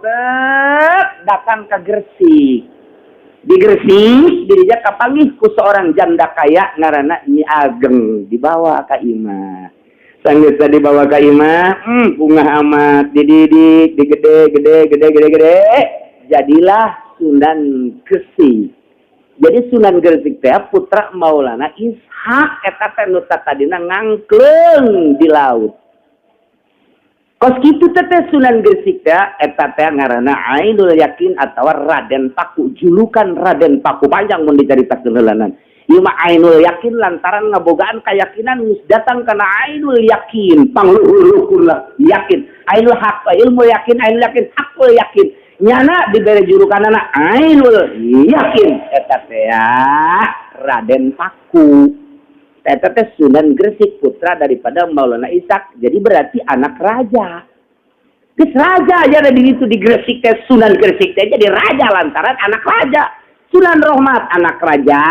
datang ke Gresik. Di Gresik dirinya kapanggih ku seorang janda kaya ngaranna Nyi Ageng, dibawa ka imah. Sanggeus dibawa ka imah, bunga amat dididik, digede gede gede gede gede, jadilah Sunan Gresik. Jadi Sunan Gresik teh putra Maulana Ishak eta teh nu tadina ngangkleung di laut. Kos kitu teh Sunan Gresik teh eta teh ngaranna Ainul Yakin atau Raden Paku, julukan Raden Paku, panjang mun dicaritakeun heulanan. Ieu mah Ainul Yakin lantaran ngabogaan keyakinan geus datang kana Ainul Yakin, pangluhur lah yakin. Ainul Haq, ilmu yakin, Ainul Yakin, hakul yakin. Nyana dibere julukanana Ainul Yakin eta teh Raden Paku. Eta teh Sunan Gresik putra daripada Maulana Ishak. Jadi berarti anak raja. Geus raja aja ada di situ di Gresik teh, Sunan Gresik teh jadi raja lantaran anak raja. Sunan Rohmat anak raja.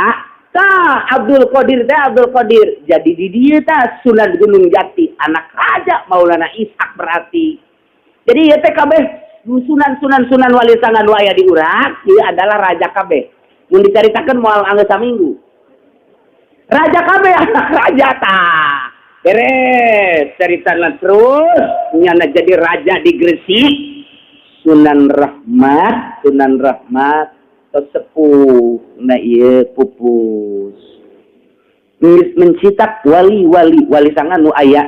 Tah Abdul Qadir teh, Abdul Qadir. Jadi di dieu tah Sunan Gunung Jati anak raja Maulana Ishak berarti. Jadi ieu teh kabeh Nu sunan sunan sunan wali sanga nu aya di urang ieu adalah raja kabeh. Mun dicaritakeun moal anggeus saminggu. Raja kabeh, anak raja tah. Beres ceritana, terus nyana jadi raja di Gresik Sunan Rahmat. Sunan Rahmat sepuh, nah ieu pupus. Geus mencitak wali-wali, wali sanga nu aya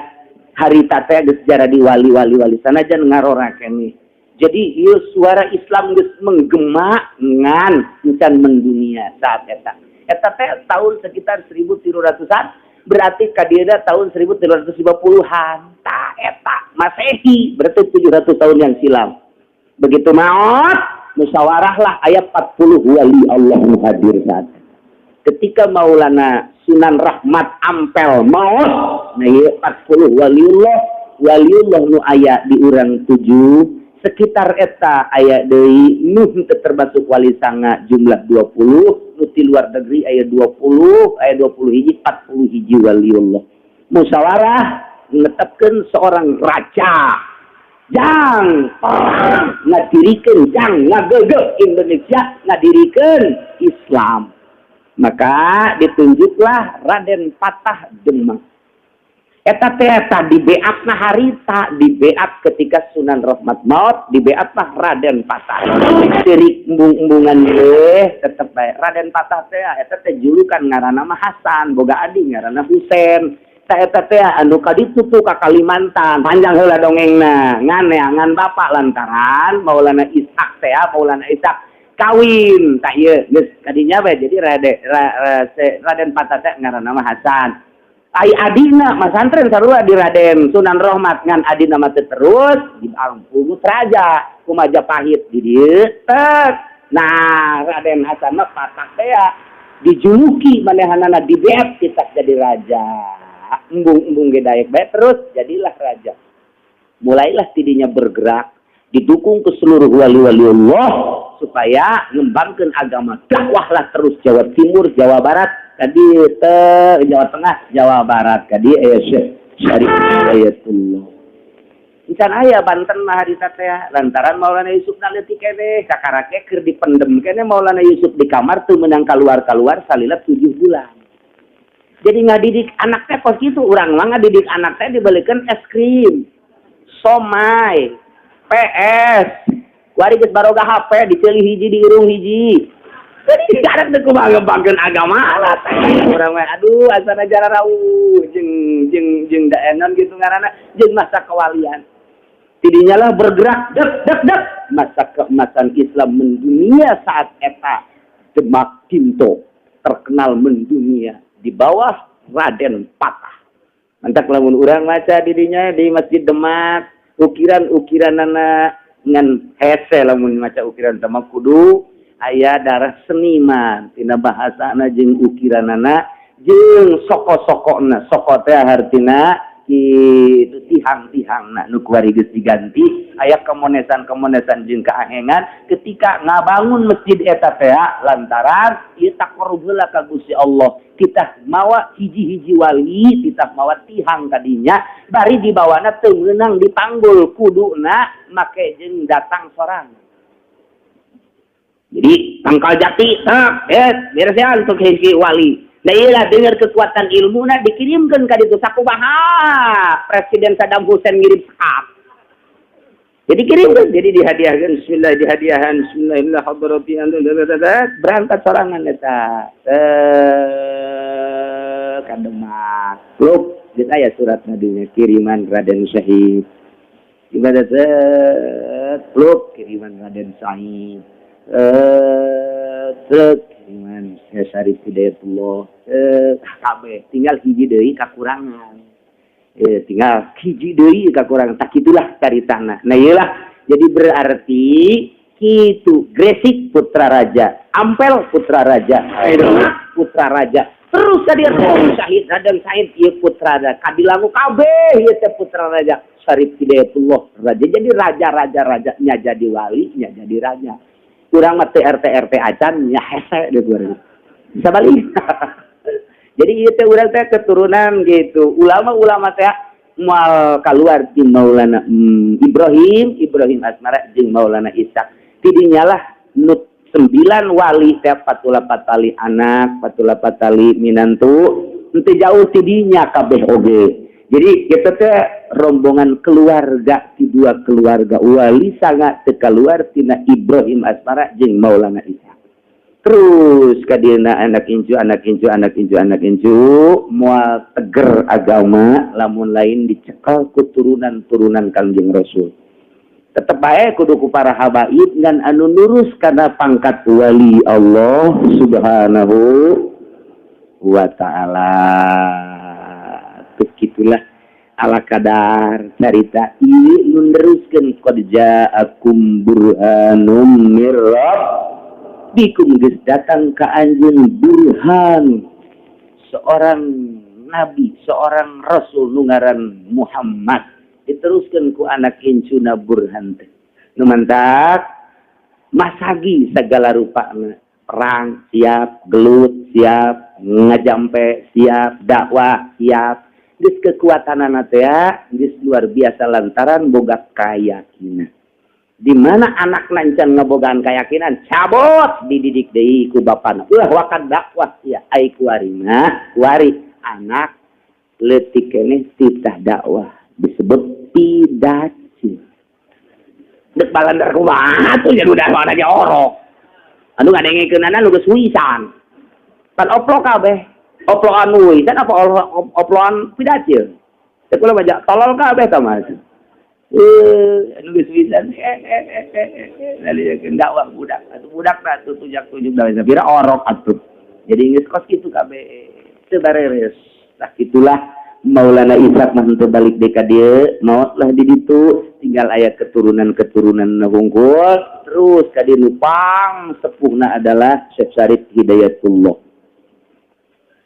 harita teh geus jadi wali-wali, wali sanajan ngarora keneh. Jadi ieu suara Islam geus menggema ngan encan mendunia saat eta. Eta teh tahun sekitar 1300-an, berarti kadieuna tahun 1350-an. Tah eta Masehi, berarti 700 tahun yang silam. Begitu maot, musyawarah lah, aya 40 wali Allah nu hadir saat ketika Maulana Sunan Rahmat Ampel maot. Nah, ieu 40 waliullah, waliullah nu aya di urang tujuh sekitar eta, aya deui nu henteu termasuk wali sanga jumlah 20, nu ti luar negeri aya 20, aya 20 hiji, 40 hiji waliullah musyawarah menetapkan seorang raja jang ngadirikeun, jang ngagegeh Indonesia, ngadirikeun Islam. Maka ditunjuklah Raden Patah Demak. Eta teh eta dibeatna harita, dibeat ketika Sunan Rahmat maut, dibeatlah Raden Patah. Sirik embung-embungan deh tetep bae Raden Patah teh. Eta teh julukan, ngaranna mah Hasan, boga adi ngaranna Husen. Ta eta teh anu kaditu tuh ka Kalimantan. Panjang heula dongengna, ngan neangan bapak lantaran Maulana Ishak teh, Maulana Ishak kawin tak ieu geus kadinya bae. Jadi Raden Patah teh ngaranna mah Hasan. Ai adina masantren sarua di Raden Sunan Rahmat, ngan adina mah teu terus di Bangpungus raja ku Majapahit di dieu tek. Nah, Raden Hasan mah Patah teh dijuluki manehanana, dibeat kita jadi raja. Embung-embung ge daek bae terus jadilah raja. Mulailah tidinya bergerak, didukung ke seluruh wali-wali Allah supaya ngembangkan agama, dakwahlah terus Jawa Timur, Jawa Barat, tadi te Jawa Tengah, Jawa Barat, tadi Syekh Syarif Hidayatullah. Encan aya Banten mah harita teh lantaran Maulana Yusuf leutik keneh, kakarake keur dipendem keneh Maulana Yusuf di kamar, teu meunang keluar-keluar salila 7 bulan. Jadi ngadidik anak teh kos kitu. Urang mah ngadidik anak teh dibelikan es krim, somai, PS. Kuari geus baroga HP, diceuli hiji di irung hiji. Jadi anak teh kumaha ngembangkeun agama lah teh. Urang mah aduh asana jararau jeung jeung jeung daenon gitu ngaranna jeung masa kewalian. Tidinya lah bergerak dek dek dek, masa keemasan Islam mendunia saat eta. Demak Kinto terkenal mendunia di bawah Raden Patah. Mantap lamun urang maca didinya di Masjid Demak ukiran-ukiranana, ngan hese lamun maca ukiran Demak, kudu aya darah seniman tina bahasana jeung ukiranana jeung soko-sokona. Soko teh hartina itu tihang-tihang nu kuari geus diganti, aya kemonesan-kemonesan jeung keahengan ketika ngabangun masjid eta teh lantaran ieu taqarrub heula ka Gusti Allah. Kita mawa hiji-hiji wali, kita mawa tihang kadinya, bari dibawana teu meunang dipanggul, kuduna make jeung datang sorangan. Jadi tangkal jati tak beres ya untuk hiji wali. Nah, iya dengar kekuatan ilmu nah dikirimkan ka ditu. Sakumaha Presiden Saddam Hussein ngirim sekap. Jadi kirimkan, jadi dihadiahkan, bismillah dihadiahan, bismillahirrahmanirrahim, berangkat sorangan eta. Eh ka Demak. Klub, geus aya surat nadinya kiriman Raden Syahid. Ibadat klub kiriman Raden Said. Eh kiriman Syekh Syarif Hidayatullah. Kabeh tinggal hiji deui kakurangan, tinggal hiji deui kakurangan. Tak itulah caritana. Nah, iyalah, jadi berarti kitu Gresik putra raja, Ampel putra raja, putra raja terus tadi Syahid, Raden Said ieu putra raja, Kadilangu kabeh ieu teh putra raja, Syarif Hidayatullah raja. Jadi raja raja raja nya jadi wali nya jadi raja. Urang mah teu RT RT acan nya, hese deh bisa balik. Jadi ieu teh urang teh keturunan gitu. Ulama-ulama teh Moal keluar di Maulana Ibrahim, Ibrahim Asmara jeung Maulana Ishak. Tidinya lah nu 9 wali teh 48 anak, 48 minantu, henteu jauh tidinya kabeh oge. Jadi kita teh rombongan keluarga ti dua keluarga wali sangat teu keluar tina Ibrahim Asmara jeung Maulana Ishak. Terus kadieuna anak incu, anak incu, anak incu, anak incu, moal teger agama lamun lain dicekel ku turunan-turunan Kangjeng Rasul. Tetep bae kudu ku para habaib ngan anu nurus kana pangkat wali Allah Subhanahu wa ta'ala. Tuh gitulah ala kadar carita ieu nu neruskeun qad ja'akum burhanum mir rabbikum, geus datang ka anjeun burhan seorang nabi, seorang rasul nu ngaran Muhammad, diteruskeun ku anak incuna burhan teh nu mantak masagi segala rupana, perang siap, gelut siap, ngajampe siap, dakwah siap. Geus kekuatanana teh geus luar biasa lantaran boga keyakinan. Di mana anak nancan ngebogaan keyakinan, cabut dididik deui ku bapana. Ulah wakan dakwah ya ai kuari mah, kuari anak leutik keneh titah dakwah disebut pidacil. Dek balandar kumaha tuh jadi udah mana ge orok. Anu ngadengekeunana nu geus wisan. Pan oplok kabeh. Oplokan wisan apa oploan pidacil? Teh kula baca tolol kabeh ta mas. Anu geus wisan dakwah budak. Atuh budak na atuh tujak-tujuk dakwah pira orok atuh. Jadi geus kos kitu kabeh. Teu bareres. Tah itulah Maulana Ishak mah henteu balik deui ka dieu, maot lah di ditu, tinggal aya keturunan-keturunan hungkul, terus ka dieu nu pang sepuhna adalah Syekh Syarif Hidayatullah.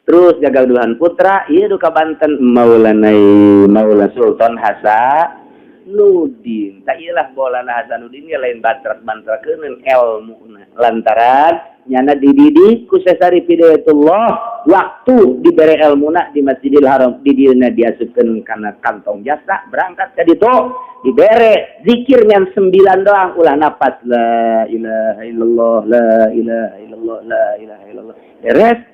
Terus gagaduhan putra, ieu duka Banten Maulana Maula Sultan Hasanuddin. Tak ieu lah Maulana Hasanuddin ge lain bantrak-bantrakeun elmuna. Lantaran nyana dididik ku Syekh Syarif Hidayatullah waktu dibere elmuna di Masjidil Haram, di dieuna diasupkeun kana kantong jasa berangkat ka ditu dibere zikir ngan 9 doang, ulah napas la ilaha illallah, la ilaha illallah, la ilaha illallah, beres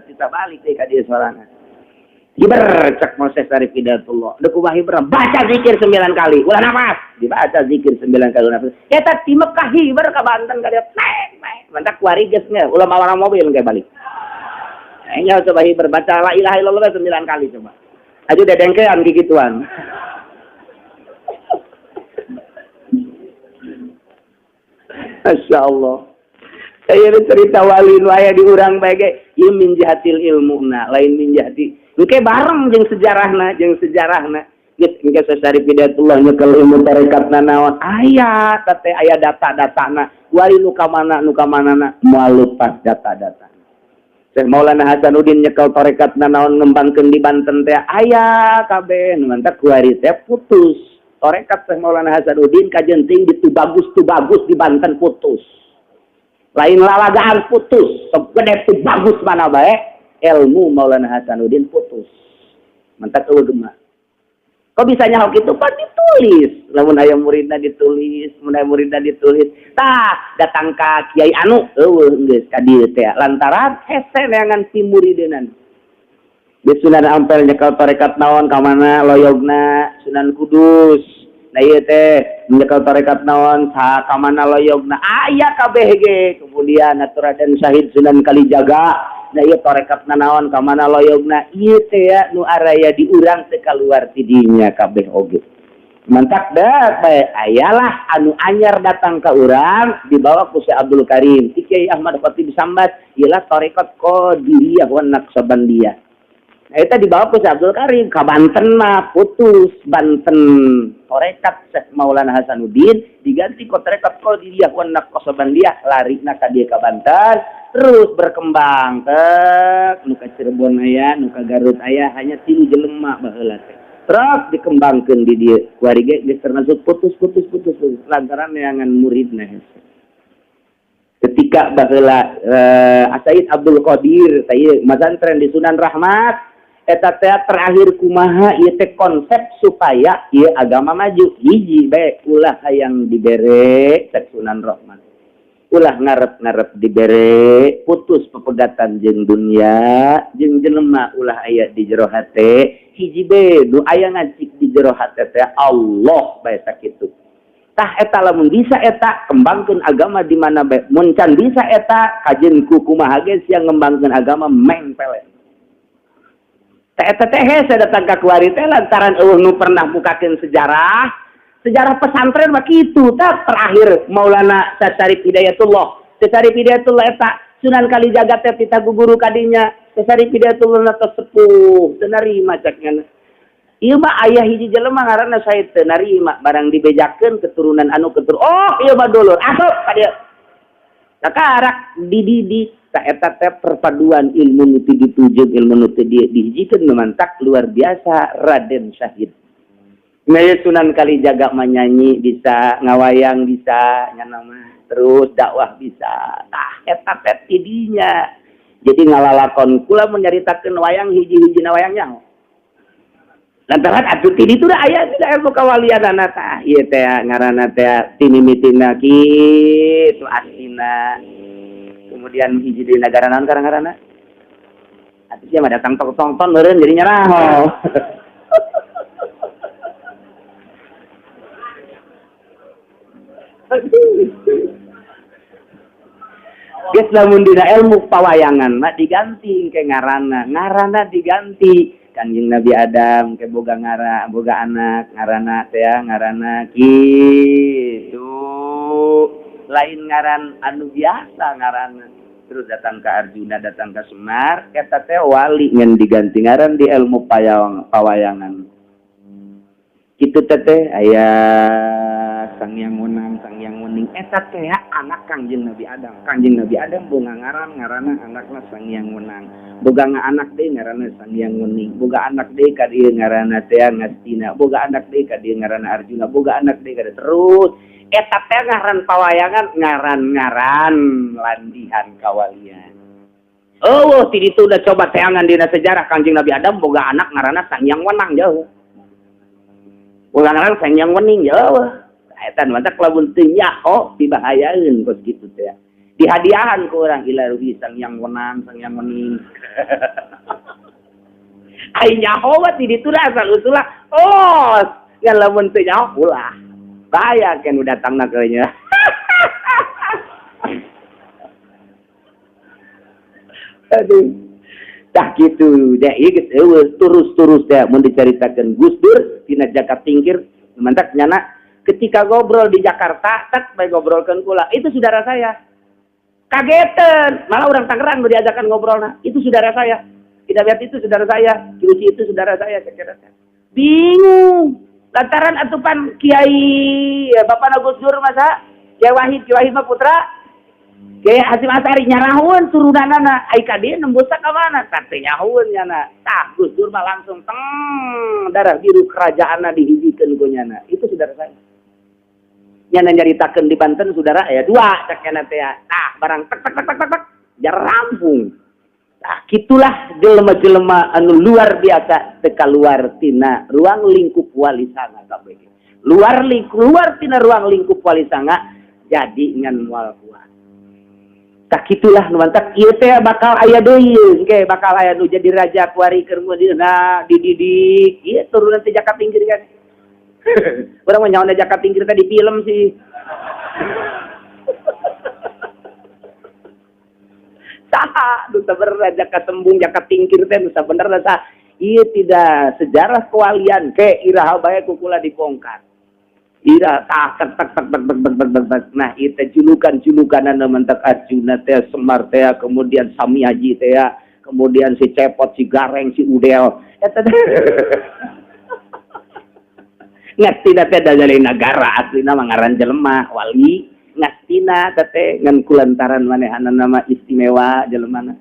kita balik deui ka dieu sorangan. Hiber cek Syekh Syarif Hidayatullah, deuk kumaha hiber? Baca zikir 9 kali ulah napas. Dibaca zikir 9 kali ulah napas. Eta ti Mekah hiber ka Banten ka dieu mek mek mantak kuari geus nya ulah mawa mobil engke balik. Nya coba hiber baca la ilaha illallah 9 kali coba. Aja dedengkean gigituan. Masya Allah. Kayak cerita wali nu aya di urang bae ge ieu min jihatil ilmuna, lain min jihati. Engke bareng jeung sejarahna, jeung sejarahna. Geus engke Syarif Hidayatullah nyekel ilmu tarekatna naon aya teh aya data-datana. Wali nu ka mana nu ka manana moal lepas data-data. Syekh Maulana Hasanuddin nyekel tarekatna naon ngembangkeun di Banten teh aya kabeh nu mantak kuari teh putus. Tarekat Syekh Maulana Hasanuddin kajenting di Tubagus Tubagus di Banten putus. Lain lalagaan putus, segede Tubagus mana bae ilmu Maulana Hasanuddin putus. Mantak eueuh gema. Kok bisa nyaho kitu? Pan ditulis. Lamun aya muridna ditulis, mun aya muridna ditulis. Tah, datang ka Kiai anu eueuh geus ka dieu teh. Lantaran hese neangan si murideunan. Di Sunan Ampel nyekel tarekat naon ka mana loyogna Sunan Kudus. Nah ieu teh nyekel tarekat naon sa ka mana loyogna aya kabeh ge. Kemudian Raden Syahid Sunan Kalijaga. Nah ieu tarekat naon ka mana loyogna ieu teh ya nu araya di urang teh kaluar ti dinya kabeh oge. Mantak dah bae ayalah anu anyar datang ka urang dibawa ku Syekh Abdul Karim. Ti Kiai Ahmad Khatib Sambat ieu tarekat Qadiriyah wa Naqsabandiyah. Nah, itu dibawa ke Syekh Abdul Karim ke Banten mah putus Banten tarekat Syekh Maulana Hasanuddin diganti ke tarekat Qadiriyah wa Naqsabandiyah, larina ka dieu ka Banten terus berkembang tek nu ka Cirebon aya nu ka Garut aya hanya 3 jelema baheula teh terus dikembangkeun di dieu kuari ge geus termasuk putus putus putus, putus lantaran neangan muridna hese. Ketika baheula Said Abdul Qadir teh masantren di Sunan Rahmat Eta teh terakhir kumaha ieu teh konsep supaya ieu agama maju. Hiji bae ulah hayang dibere cek Sunan Rahman. Ulah ngarep-ngarep dibere, putus pepegatan jeung dunia, jeung jelema ulah aya di jero hate. Hiji bae nu aya ngacik di jero hate teh Allah bae sakitu. Tah eta lamun bisa eta kembangkeun agama di mana bae. Mun can bisa eta kajeun ku kumaha ge sia ngembangkeun agama mengpele. Tah eta teh hese datang ka kuari teh lantaran eueuh nu pernah bukakeun sejarah. Sejarah pesantren mah kitu tah terakhir Maulana Syarif Hidayatullah. Syarif Hidayatullah eta Sunan Kalijaga teh tita guru kadinya. Syarif Hidayatullah tos sepuh teu narima cek nya. Ieu mah aya hiji jelema ngaranna Said teu narima barang dibejakeun keturunan anu ketur. Oh, ieu mah dulur. Asup ka dieu. Sakarak dididik ta eta teh perpaduan ilmu nu ti ditu jeung ilmu nu ti dieu dihijikeun mantak luar biasa Raden Syahid. Maya Sunan Kalijaga menyanyi bisa, ngawayang bisa, nya mah terus dakwah bisa. Tah eta teh tidinya. Jadi ngalalakon kula menyaritakeun wayang hiji-hijina wayangnya. Lantaran atuh ti ditu da aya tidak ilmu kawalianana tah. Ieu teh ngaranna teh timimitina kitu asina. Kemudian hiji di nagara naon ngaranna? Atuh sia mah datang tonton meureun jadi nyaraho. Geus lamun dina ilmu pawayangan mah diganti ke ngaranna, ngaranna diganti. Kanjeng Nabi Adam ke boga ngara, boga anak ngaranna teh ngaranna kitu. Lain ngaran anu biasa ngaranna. Terus datang ke Arjuna, datang ke Semar, eta teh wali ngan diganti ngaran di ilmu pawayangan. Kitu teh teh aya Sang Hyang Wenang, Sang Hyang Wening eta teh anak Kangjeng Nabi Adam. Kangjeng Nabi Adam boga ngaran ngaranna anakna Sang Hyang Wenang. Boga anak deui ngaranna Sang Hyang Wening. Boga anak deui ka dieu ngaranna teh Ngastina. Boga anak deui ka dieu ngaranna Arjuna. Boga anak deui ka dieu terus eta teh ngaran pawayangan, ngaran-ngaran landihan kawalian. Oh, ti ditu udah coba teangan dina sejarah Kangjeng Nabi Adam boga anak ngaranna Sang Hyang Wenang jauh. Boga ngaran Sang Hyang Wening jauh. Eta mantak lamun teu nyaho dibahayaeun kos kitu teh. Dihadiahan ku urang ila ruhi Sang Hyang Wenang, Sang Hyang Wening. Ai nyaho mah ti ditu da asal usulna. Oh, ngan lamun teu nyaho ulah. Bahaya kan udah datangna keunya. Aduh. Tah kitu deh ieu geus eueuh terus-terus teh mun dicaritakeun Gus Dur tina Jakarta Tingkir mantak nyana ketika ngobrol di Jakarta tak bae ngobrolkeun kula itu saudara saya. Kagetan, malah orang Tangerang nu diajakan ngobrolna, itu saudara saya. Tidak lihat itu saudara saya, Ki Uci itu saudara saya kira-kira. Bingung. Lantaran atupan Kiai Bapak Gus Dur masa Kiai Wahid, Kiai Wahid mah putra Kiai Hasyim Asy'ari nyarahun turunanana ai ka dieu nembusna ka mana tah teu nyahueun nyana. Tah Gus Dur mah langsung teng darah biru kerajaanna dihijikeun ku nyana. Itu saudara saya. Nyana nyaritakeun di Banten saudara aya dua cek nyana teh. Tah barang tek tek tek tek tek jarampung. Tah kitulah jelema-jelema anu luar biasa teu kaluar tina ruang lingkup wali sanga kabeh. Luar keluar tina ruang lingkup wali sanga jadi ngan moal kuat. Tah kitulah nu mantak ieu teh bakal aya deui engke bakal aya nu jadi raja kuari keur nah dididik ieu turunan teh Jaka Tingkir kan. Urang mah nyaona Jaka Tingkir teh di film sih. Saha nu sabenerna Jaka Sembung Jaka Tingkir teh nu sabenerna saha? Ieu tidak sejarah kewalian ke iraha bae ku kula dibongkar. Ira tak tak tak tak tak tak tak tak tak. Nah, itu julukan-julukanana mentak Arjuna teh, Semar teh, kemudian Samiaji teh, kemudian si Cepot, si Gareng, si Udel. Eta teh. Ngastina teh dari nagara aslina mah ngaran jelema wali, ngastina teh ngan kulantaran manehanana mah istimewa jelemana.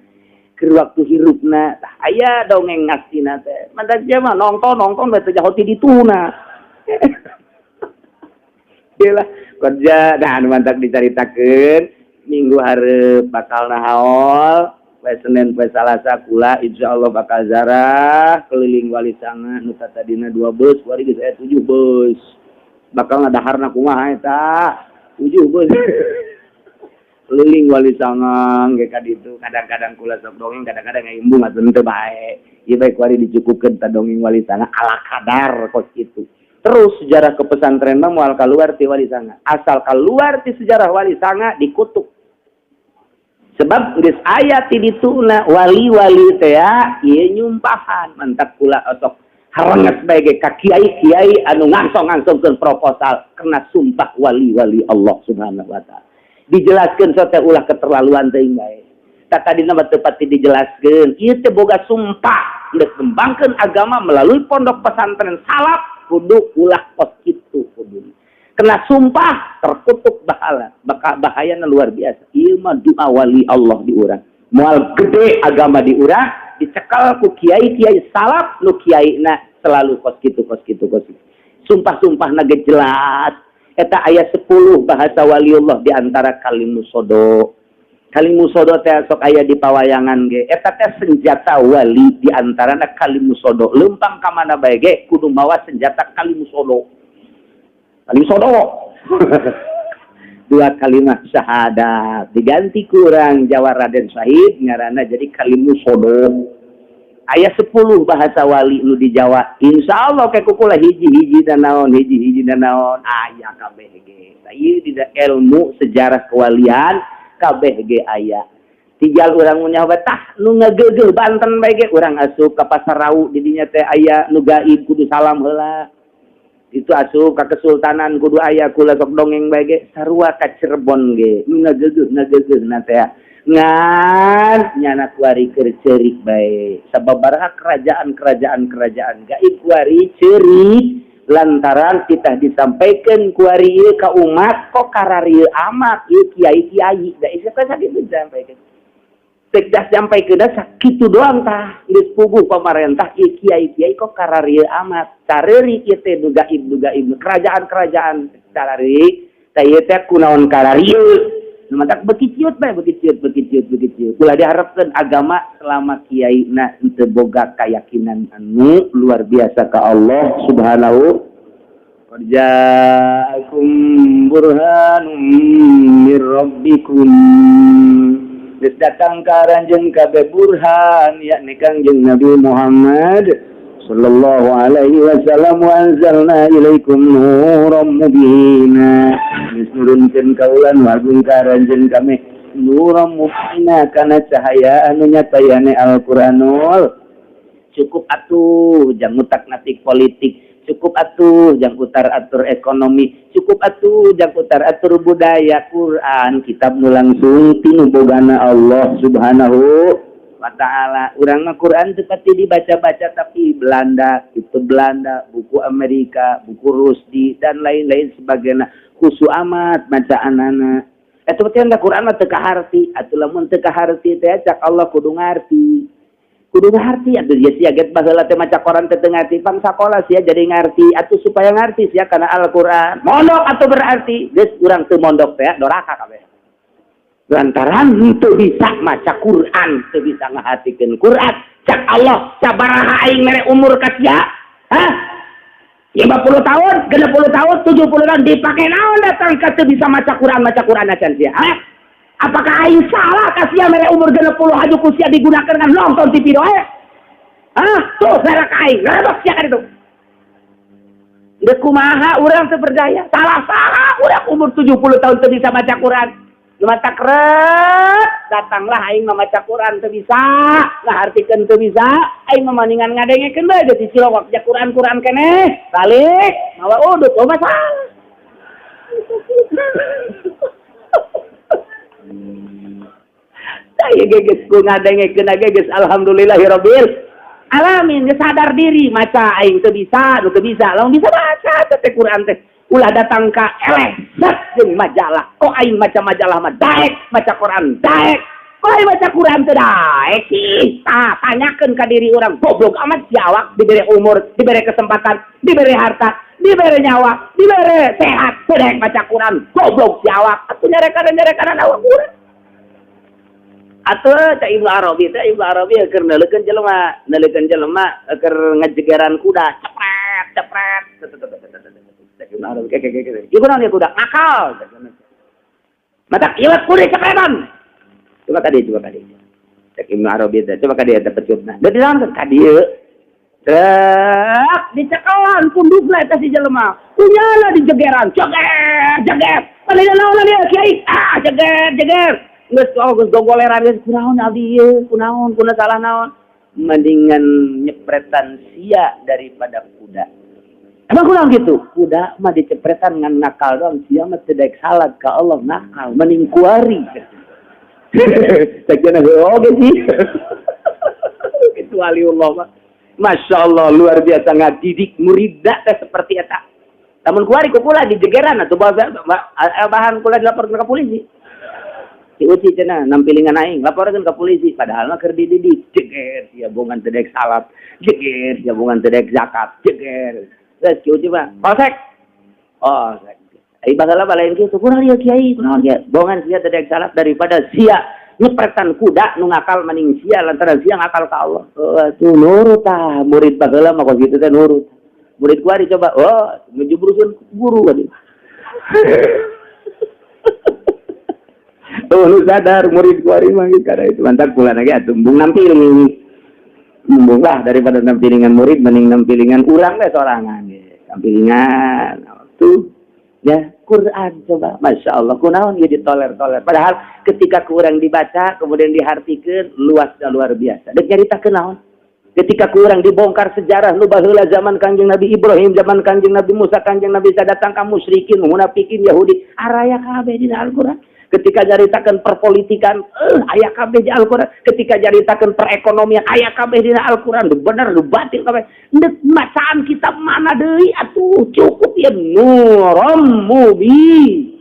Keur waktu hirupna tah aya dongeng ngastina teh. Mantak dia mah nonton bae teh jaho ti dituna. Lah kerja nah anu mantak dicaritakeun minggu hareup bakal nahaol Poe Senin, poe Salasa kula insyaallah bakal zarah keliling Wali Sanga. Nu tadina 2 bus, kuari geus aya 7 bus. Bakal ngadaharna kumaha eta? 7 bus. Keliling Wali Sanga ge ka ditu, kadang-kadang kula sok dongeng, kadang-kadang ngaimbung atuh teu bae. Ieu bae kuari dicukupkeun ta dongeng Wali Sanga ala kadar kos kitu. Terus sejarah kepesantren mah moal keluar ti Wali Sanga. Asal keluar ti sejarah Wali Sanga dikutuk. Sebab geus aya ti dituna wali-wali teh ieu nyumpahan, mantak kula osok harenges bae ge ka kiai-kiai anu ngangsong-ngangsongkeun proposal karena sumpah wali-wali Allah Subhanahu wa taala. Dijelaskeun sote ulah keterlaluan teuing bae. Tak tadina mah teu pati dijelaskeun. Ieu teh boga sumpah geus ngembangkeun agama melalui pondok pesantren salaf kudu ulah kos kitu kudu. Kena sumpah terkutuk bahala, bakal bahayana luar biasa. Ieu mah doa wali Allah di urang. Moal gede agama di urang dicekal ku kiai-kiai salaf nu kiaina selalu kos kitu kos kitu kos kitu. Sumpah-sumpahna ge jelas. Eta aya 10 bahasa waliullah di antara kalimusodo. Kalimusodo teh sok aya di pawayangan ge. Eta teh senjata wali di antarana kalimusodo. Lempang ka mana bae ge kudu mawa senjata kalimusodo. Kalimusodo. Dua kalimat syahadat diganti kurang Jawa Raden Syahid ngaranna jadi kalimusodo. Aya 10 bahasa wali nu di Jawa. Insya Allah kayak kukula hiji-hiji dan naon, hiji-hiji dan naon aya kabeh ge. Ieu di ilmu sejarah kewalian kabeh ge aya. Tinggal urang nyawa tah nu ngageugeuh Banten bae ge urang asup ka Pasar Rau, di dinya teh aya nu gaib kudu salam heula. Itu asup ka kesultanan kudu aya, kula sok dongeng bae ge sarua ka Cirebon ge nu ngageugeuh ngageugeuh na teh ngan nyana kuari keur ceurik bae sababaraha kerajaan-kerajaan kerajaan gaib kuari ceurik lantaran kita disampaikan kuari ieu ka umat kok kararieu amat ieu kiai-kiai da isya kan sakitu disampaikan. Cek dah sampaikeun sakitu doang tah geus puguh pamarentah ieu kiai-kiai kok kararieu amat careuri ieu teh nu gaib nu gaib kerajaan-kerajaan carari tah ieu teh kunaon kararieu. Matak beki ciut bae, beki ciut, beki ciut, beki ciut. Ulah diharapkeun agama selama kiai na teu boga keyakinan anu luar biasa ka Allah Subhanahu. Qad ja'akum burhanum mir rabbikum. Geus datang ka aranjeun kabeh burhan yakni Kangjeng Nabi Muhammad sallallahu alaihi wasallam wa anzalna ilaikum nuran mubina. Geus nurunkeun kaula nu agung ka aranjeun kami nuran mubina kana cahaya anu nyata yane Al-Qur'anul. Cukup atuh jang ngutak-ngatik politik, cukup atuh jang utar atur ekonomi, cukup atuh jang utar atur budaya. Quran kitab nu langsung tinu bogana Allah Subhanahu wa ta'ala. Urang mah Quran teu pati dibaca-baca, tapi Belanda itu Belanda, buku Amerika, buku Rusdi dan lain-lain sebagainya khusu amat bacaanana. Eta teh da Quran mah teu kaharti atuh. Lamun teu kaharti teh cak Allah kudu ngarti, kudu ngarti atuh. Ya sia get baheula teh maca Quran teh teu ngarti, pang sakola sia jadi ngarti atuh. Supaya ngarti sia kana Al-Qur'an mondok atuh. Berarti geus urang teu mondok teh doraka kabeh lantaran teu bisa maca Quran, teu bisa ngahatikeun Quran. Cak Allah, sabaraha aing mere umur ka sia? Hah, 50 tahun, 60 tahun, 70 tahun dipake naon datang ka teu bisa maca Quran, maca Quran acan sia? Hah? Apakah aing salah ka sia mere umur 60 haju ku sia digunakan kan nonton TV doe? Hah? Tuh gara ka aing, rebok sia kan itu. Geus kumaha urang teu berdaya? Salah-salah urang umur 70 tahun teu bisa maca Quran. Mata keret, datanglah aing mah maca Quran teu bisa, ngahartikeun teu bisa, aing mah mendingan ngadengekeun bae di cilokok ja Quran Quran keneh, balik mawa udut, oh masalah. Saya geus ku ngadengekeun ge geus alhamdulillahirabbil alamin, geus sadar diri maca aing teu bisa, nu teu bisa, lamun bisa baca teh Quran teh. Ulah datang ka eleh set jeung majalah. Kok aing maca majalah mah daek, maca Quran daek. Kok aing maca Quran teu daek sih? Tah, tanyakeun ka diri urang, goblok amat si awak dibere umur, dibere kesempatan, dibere harta, dibere nyawa, dibere sehat, teu daek maca Quran, goblok si awak. Atuh nyarekan-nyarekan awak urang. Atuh cak Ibnu Arabi teh, Ibnu Arabi keur neuleukeun jelema, neuleukeun jelema keur ngejegeran kuda, cepret cepret. Cak Ibnu Arabi keke keke. Ieu kunaon ieu kuda? Nakal. Mata ieu kuda cepretan. Coba ka dieu, coba ka dieu. Cak Ibnu Arabi teh, coba ka dieu teh pecutna. Da dinaon ka dieu? Trek dicekalan pundukna eta si jelema. Kunyana dijegeran, jeger jeger. Padahal naon dia kiai? Ah, jeger jeger. Geus oh geus gogoleran geus kunaon abdi ieu, kunaon, kuna salah naon. Mendingan nyepretan sia daripada kuda. Emang kunaon gitu? Kuda mah dicepretan ngan nakal doang, sia mah teu daek salat ka Allah nakal, mending kuari. Cek oge sih. Itu waliullah mah. Masya Allah, luar biasa ngadidik muridna teh seperti eta. Namun kuari ku kula dijegeran atuh bahan kula dilaporkeun ke polisi. Si Uci cenah nampilingan aing, laporkeun ke polisi, padahal mah keur dididik. Jeger sia bongan teu daek salat, jeger sia bongan teu daek zakat, jeger. Geus ki Uci mah, polsek. Oh, ai baheula mah lain kitu, kunaon ieu kiai, kunaon kiai? Bongan sia teu daek salat daripada sia nyepretan kuda nu ngakal maning sia lantaran sia ngakal ka Allah. Oh, atuh nurut tah murid baheula mah kos kitu teh nurut. Murid kuari coba, oh ngejubruseun guru tadi. Oh, nu sadar murid kuari mah geus kada itu mantap kula lagi atuh embung nampiling. Embung lah daripada nampilingan murid mending nampilingan urang we sorangan ge. Nampilingan tuh ya Quran coba, Masya Allah, kunaon ieu ditoler-toler, padahal ketika kurang dibaca kemudian dihartikeun luas dan luar biasa. Dek nyaritakeun naon ketika kurang dibongkar sejarah nu baheula zaman Kangjeng Nabi Ibrahim, zaman Kangjeng Nabi Musa, Kangjeng Nabi Isa datang ka musyrikin, munafikin, Yahudi, araya kabeh dina Al-Qur'an. Ketika nyaritakeun perpolitikan, aya kabeh di Al-Qur'an. Ketika nyaritakeun perekonomian, aya kabeh dina Al-Qur'an. Nu bener nu batil kabeh. Ndek bacaan kitab mana deui atuh, cukup ya nuram mubin.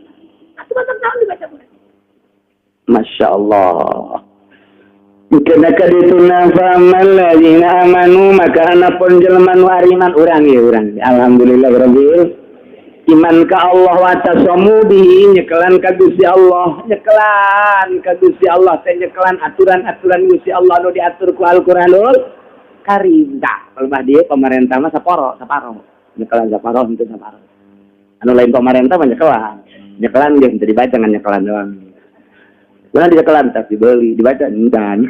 Atuh mantap naon dibaca Quran. Masya Allah. Kena kadituna famal ladzina amanu, maka anapun jelema nu ariman urang ya urang. Alhamdulillah rabbil iman ka Allah wa tasamu bihi, nyekelan ka Gusti Allah, nyekelan ka Gusti Allah teh nyekelan aturan-aturan Gusti Allah nu diatur ku Al-Qur'anul Karim. Tah, kalau dia pemerintah mah saporo, saparo. Nyekelan saparo henteu saparo. Anu lain pemerintah mah nyekelan. Nyekelan dia henteu dibaca ngan nyekelan doang. Kurang dicekelan tapi dibeli, dibaca encan.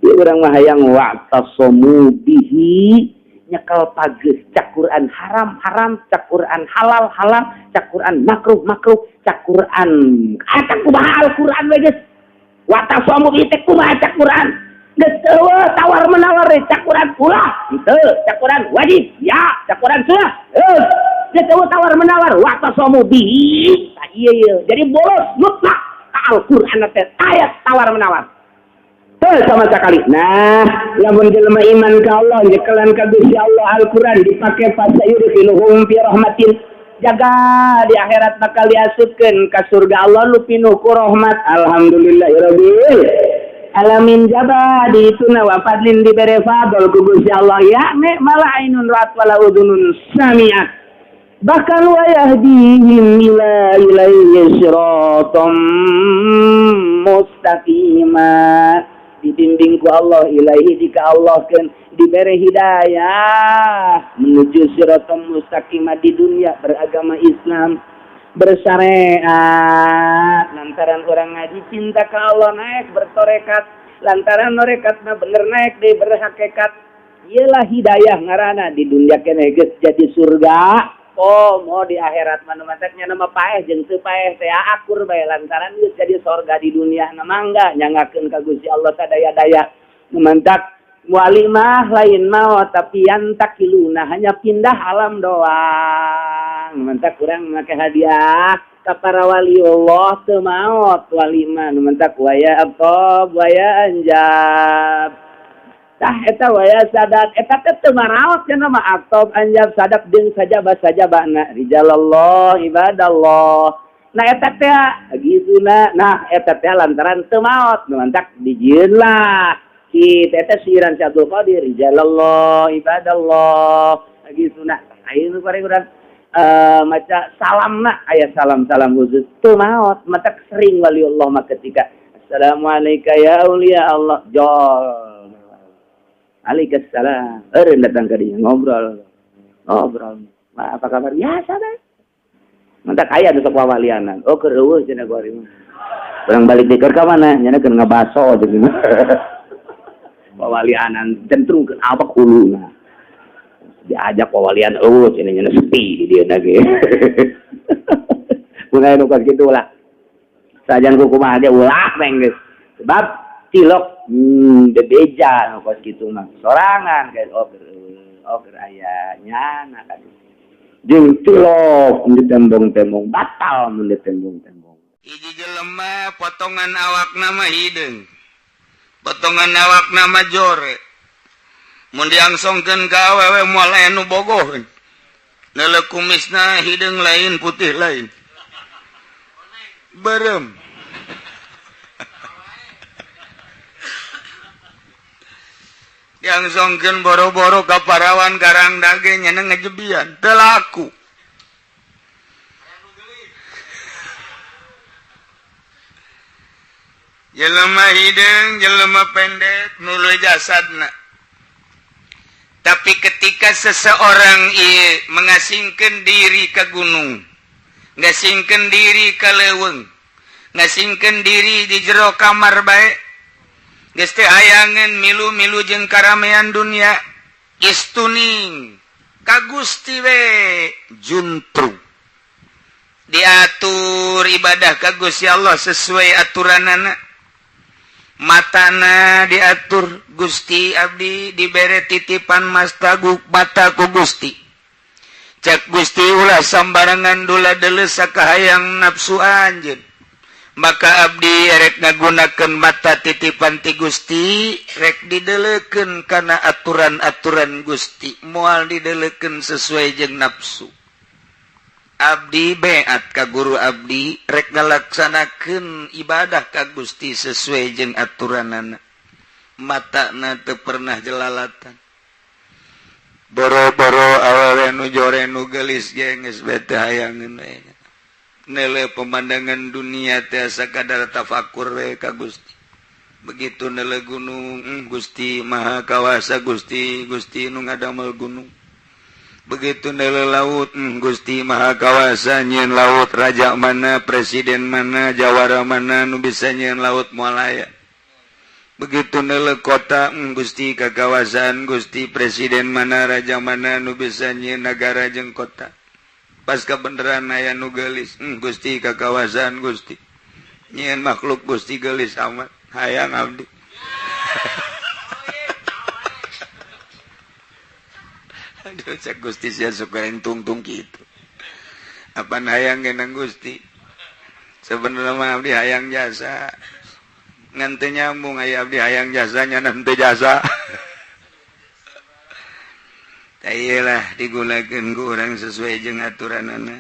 Ieu urang mah hayang wa'tasamu bihi, nyekel pageus cak Quran haram haram, cak Quran halal halal, cak Quran makruh makruh, cak Quran ah cak kumaha Al-Quran we geus. Wa'tasamu bihi teh kumaha cak Quran. Geus eueuh tawar menawar cak Quran ulah, henteu, cak Quran wajib, ya, cak Quran sunnah. Heuh, geus eueuh tawar menawar wa'tasamu bihi. Tah ieu ieu. Jadi bolos mutlak Al-Quran teh ayat tawar menawar. Teu sama sekali. Nah, lamun jelema iman ka Allah, nyekelan ka Gusti Allah, Al-Quran dipake fasayudkhiluhum fi rahmatin. Jaga di akhirat bakal diasupkeun ka surga Allah nu pinuh ku rahmat. Alhamdulillahirabbil alamin. Jaba di ituna wa fadlin, dibere fadl ku Gusti Allah ya ne mala ainun ra'at wala udhunun sami'at. Bahkan wa yahdihim ila ilaihi siratam mustaqima, dibimbing ku Allah ilaihi jika Allah kan diberi hidayah menuju siratam mustaqima di dunia beragama Islam bersyariat. Lantaran orang ngaji cinta ke Allah naik, bertorekat lantaran norekatna bener naik deh berhakikat. Iyalah hidayah ngarana di dunia kene geus jadi surga. Oh, mau di akhirat mana mataknya nama paeh jeung teu paeh teh akur bae lantaran geus jadi sorga di dunia. Na mangga nyangakeun ka Gusti Allah sadaya-daya. Mantak wali mah lain maot tapi yantakiluna, hanya pindah alam doang. Mantak kurang make hadiah ka para wali Allah, teu maot wali mah. Mantak waya aqtab waya anjab. Tah eta waya sadat eta teh teu maraot cenah mah aqtab anjab sadap jeung sajaba sajabana rijalallah ibadallah. Nah, eta teh gitu. Nah, eta teh lantaran teu maot nu mantak dijieun lah kita eta siiran si Abdul Qadir rijalallah ibadallah gitu. Nah, ayeuna bari urang maca salamna aya salam-salam khusus teu maot. Matak sering wali Allah mah ketika Assalamualaikum ya aulia Allah. Jol. Waalaikumsalam. Eureun datang ka dinya ngobrol. Ngobrol. Ma, apa kabar? Biasa deh. Mantap kaya tuh sok wawalianan. Oh, keur eueuh cenah gua mah. Urang balik di keur ka mana? Nya keur ngabaso jeung wawalianan centrungkeun awak huluna. Diajak wawalian eueuh cenah nya sepi di dieu ge. Mun aya nu kos kitu lah. Sajan kumaha ge ulah meng geus. Sebab tilok bebeja nu kos kitu mah. Sorangan guys, oh oh keur aya nyana kan. Jeung tilok mun ditembong-tembong batal mun ditembong-tembong. Hiji jelema potongan awak nama hideung. Potongan awak nama jore. Mun diangsongkeun ka awewe moal aya nu bogoheun. Neuleuh kumisna hideung lain putih lain. Berem. Diangsongkeun boro-boro ka parawan garang dage nya ngejebian teu laku. Jelema hideung, jelema pendek, nuluy jasadna. Tapi ketika seseorang ieu mengasingkeun diri ka gunung, ngasingkeun diri ka leuweung, ngasingkeun diri di jero kamar bae, geus teu hayangeun milu-milu jeung karamean dunia, istuning ka Gusti we juntrung. Diatur ibadah ka Gusti Allah sesuai aturanana. Matana diatur Gusti abdi dibere titipan mastaguk mata ku Gusti. Cek Gusti ulah sambarangan dula deuleu sakahayang nafsu anjeun. Maka abdi rek ngagunakeun mata titipan ti Gusti, rek dideleukeun kana aturan-aturan Gusti, moal dideleukeun sesuai jeung nafsu. Abdi beat ka guru abdi rek ngalaksanakeun ibadah ka Gusti sesuai jeung aturanana. Matana teu pernah jelalatan. Boro-boro awewe nu jore nu geulis ge geus bete hayangeun we. Nele pemandangan dunia teh sakadar tafakur we ka Gusti. Begitu nele gunung, Gusti Maha Kawasa, Gusti Gusti nu ngadamel gunung. Begitu nele laut, Gusti Maha Kawasa nyieun laut, raja mana, presiden mana, jawara mana nu bisa nyieun laut moal aya. Begitu nele kota, Gusti kakawasaan, Gusti presiden mana, raja mana nu bisa nyieun nagara jeung kota. Pas kebenaran aya nu geulis, Gusti kakawasaan, Gusti nyieun makhluk Gusti geulis amat hayang abdi. Aduh, cek Gusti sia suka tungtung kitu. Apaan hayang genang Gusti? Sebenarnya mah abdi hayang jasa. Ngan teu nyambung aya abdi hayang jasanya nan teu jasa. Tah digunakeun ku urang sesuai jeung aturanana.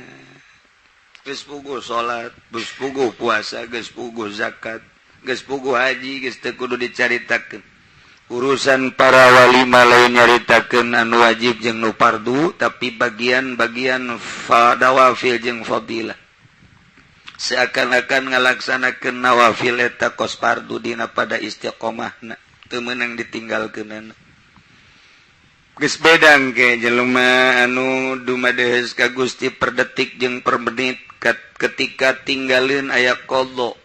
Geus puguh salat, geus puguh puasa, geus puguh zakat, geus puguh haji, geus teu kudu dicaritakeun. Urusan para wali mah lain nyaritakeun anu wajib jeung nu fardu, tapi bagian-bagian nawafil jeung fadilah. Seakan-akan ngalaksanakeun nawafil eta kos fardu dina pada istiqomahna, teu meunang ditinggalkeunana. Geus bedang ke jelema anu dumadeheus ka Gusti per detik jeung per menit ketika tinggalin aya qadha.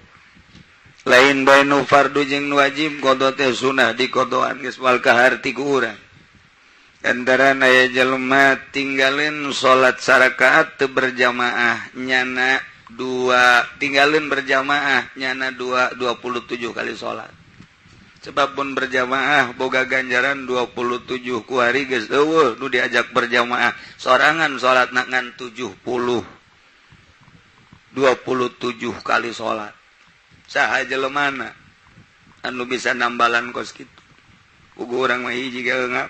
Lain bae nu fardu jeung nu wajib, qadha teh sunah dikodoan geus moal kaharti ku urang. Antaran aya jelema tinggalin salat sarakaat teu berjamaah nyana dua, tinggalin berjamaah nyana 2 27 kali salat. Sebab pun berjamaah boga ganjaran 27 ku hari geus eueuh nu diajak berjamaah sorangan salatna ngan 70 27 kali salat. Saha jelemana anu bisa nambalan kos kitu? Puguh urang mah hiji ge eungap.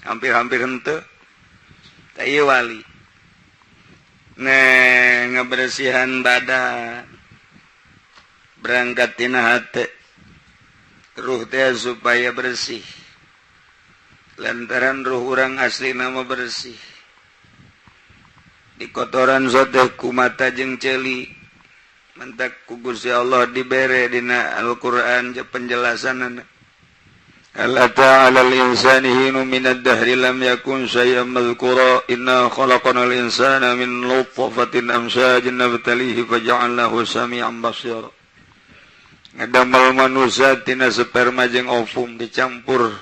Hampir-hampir henteu. Tah ieu wali. Nah, ngabersihan badan. Berangkat tina hate. Ruh teh supaya bersih. Lantaran ruh urang asli nama bersih. Di kotoran soteh ku mata jeung ceuli. Mantak ku Gusti Allah dibere dina Al-Qur'an penjelasan. Hal ata 'alal insani hinun minad dahri lam yakun syai'an madhkura inna khalaqnal insana min nutfatin amsyajin nabtalihi faja'alnahu sami'an basira. Ngadamel manusia tina sperma jeung ovum dicampur.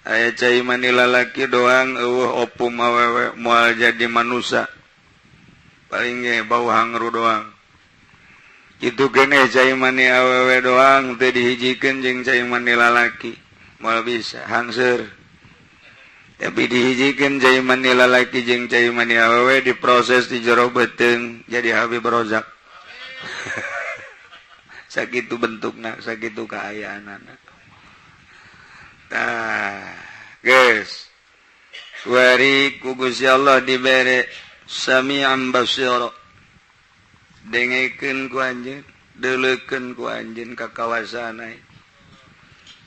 Aya cai mani lalaki doang, euweuh ovum awewe, moal jadi manusia, paling ge bau hangru doang. Kitu keneh cai mani awewe doang teu dihijikeun jeung cai mani lalaki, moal bisa, hangseur. Tapi dihijikeun cai mani lalaki jeung cai mani awewe, diproses di jero beuteung, jadi Habib Rozak. Sakitu bentukna, sakitu kaayaanana. Tah, geus kuari ku Gusti Allah dibere sami'an basira, dengekeun ku anjeun, deuleukeun ku anjeun ka kawasan.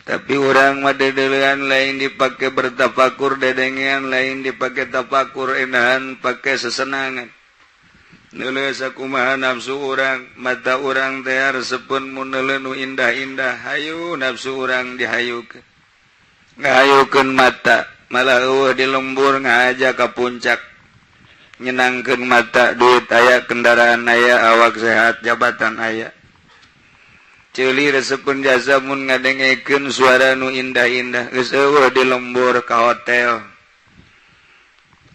Tapi urang mah dedelean lain dipakai bertafakur, dedengean lain dipakai tafakur, enahan pakai sesenangan. Neuleuh sakumaha nafsu urang, mata urang teh resepun mun neuleuh nu indah-indah, hayu nafsu urang dihayukeun. Ngahayukeun mata, malah euweuh di lembur ngahaja ka puncak. Nyenangkeun mata, duit aya, kendaraan aya, awak sehat, jabatan aya. Ceuli resepun jasa mun ngadengekeun suara nu indah-indah, geus euweuh di lembur ka hotel.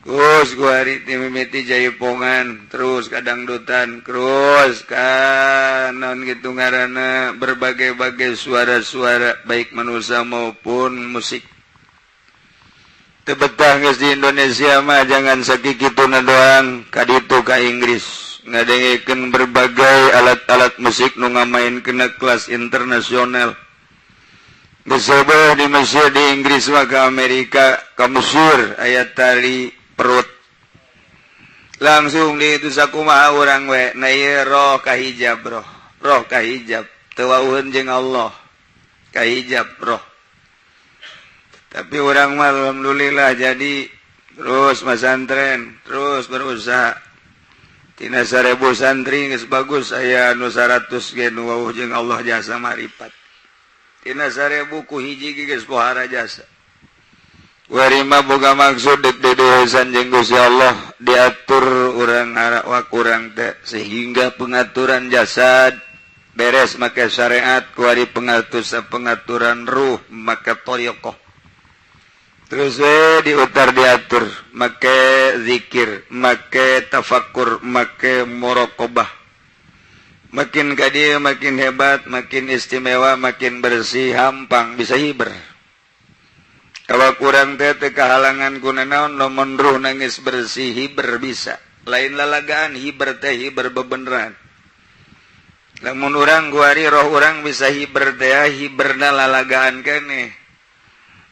Terus kuari ti mimiti jaipongan, terus ka dangdutan, terus ka naon gitu ngaranna, berbagai-bagai suara-suara baik manusia maupun musik. Teu betah geus di Indonesia mah, jangan sakikituna doang, ka ditu ka Inggris ngadengekeun berbagai alat-alat musik nu ngamainkeun kelas internasional. Geus di Mesir, di Inggris mah ke Amerika, ka Mesir aya tali perut. Langsung di itu sakumaha urang we. Nah, ieu roh kahijab, roh. Roh kahijab. Teu wauheun jeung Allah. Kahijab roh. Tapi urang mah alhamdulillah jadi terus masantren, terus berusaha. Tina 1000 santri geus bagus aya nu 100 ge nu wawuh jeung Allah jasa marifat. Tina 1000 ku hiji ge geus pohara jasa. Warima boga maksud dek dedehesan jeung Gusti Allah, diatur urang awak urang teh sehingga pengaturan jasad beres make syariat, kuari pengaturan ruh make thoriqoh. Terus we diutar diatur make zikir, make tafakur, make muraqabah. Makin ka dieu makin hebat, makin istimewa, makin bersih, hampang bisa hiber. Kalau kurang teh teu kahalangan ku naon, lamun ruh nangis bersih, hiber bisa. Lain lalagaan hiber teh, hiber bebeneran. Lamun urang kuari roh urang bisa hiber teh, hiberna lalagaan keneh.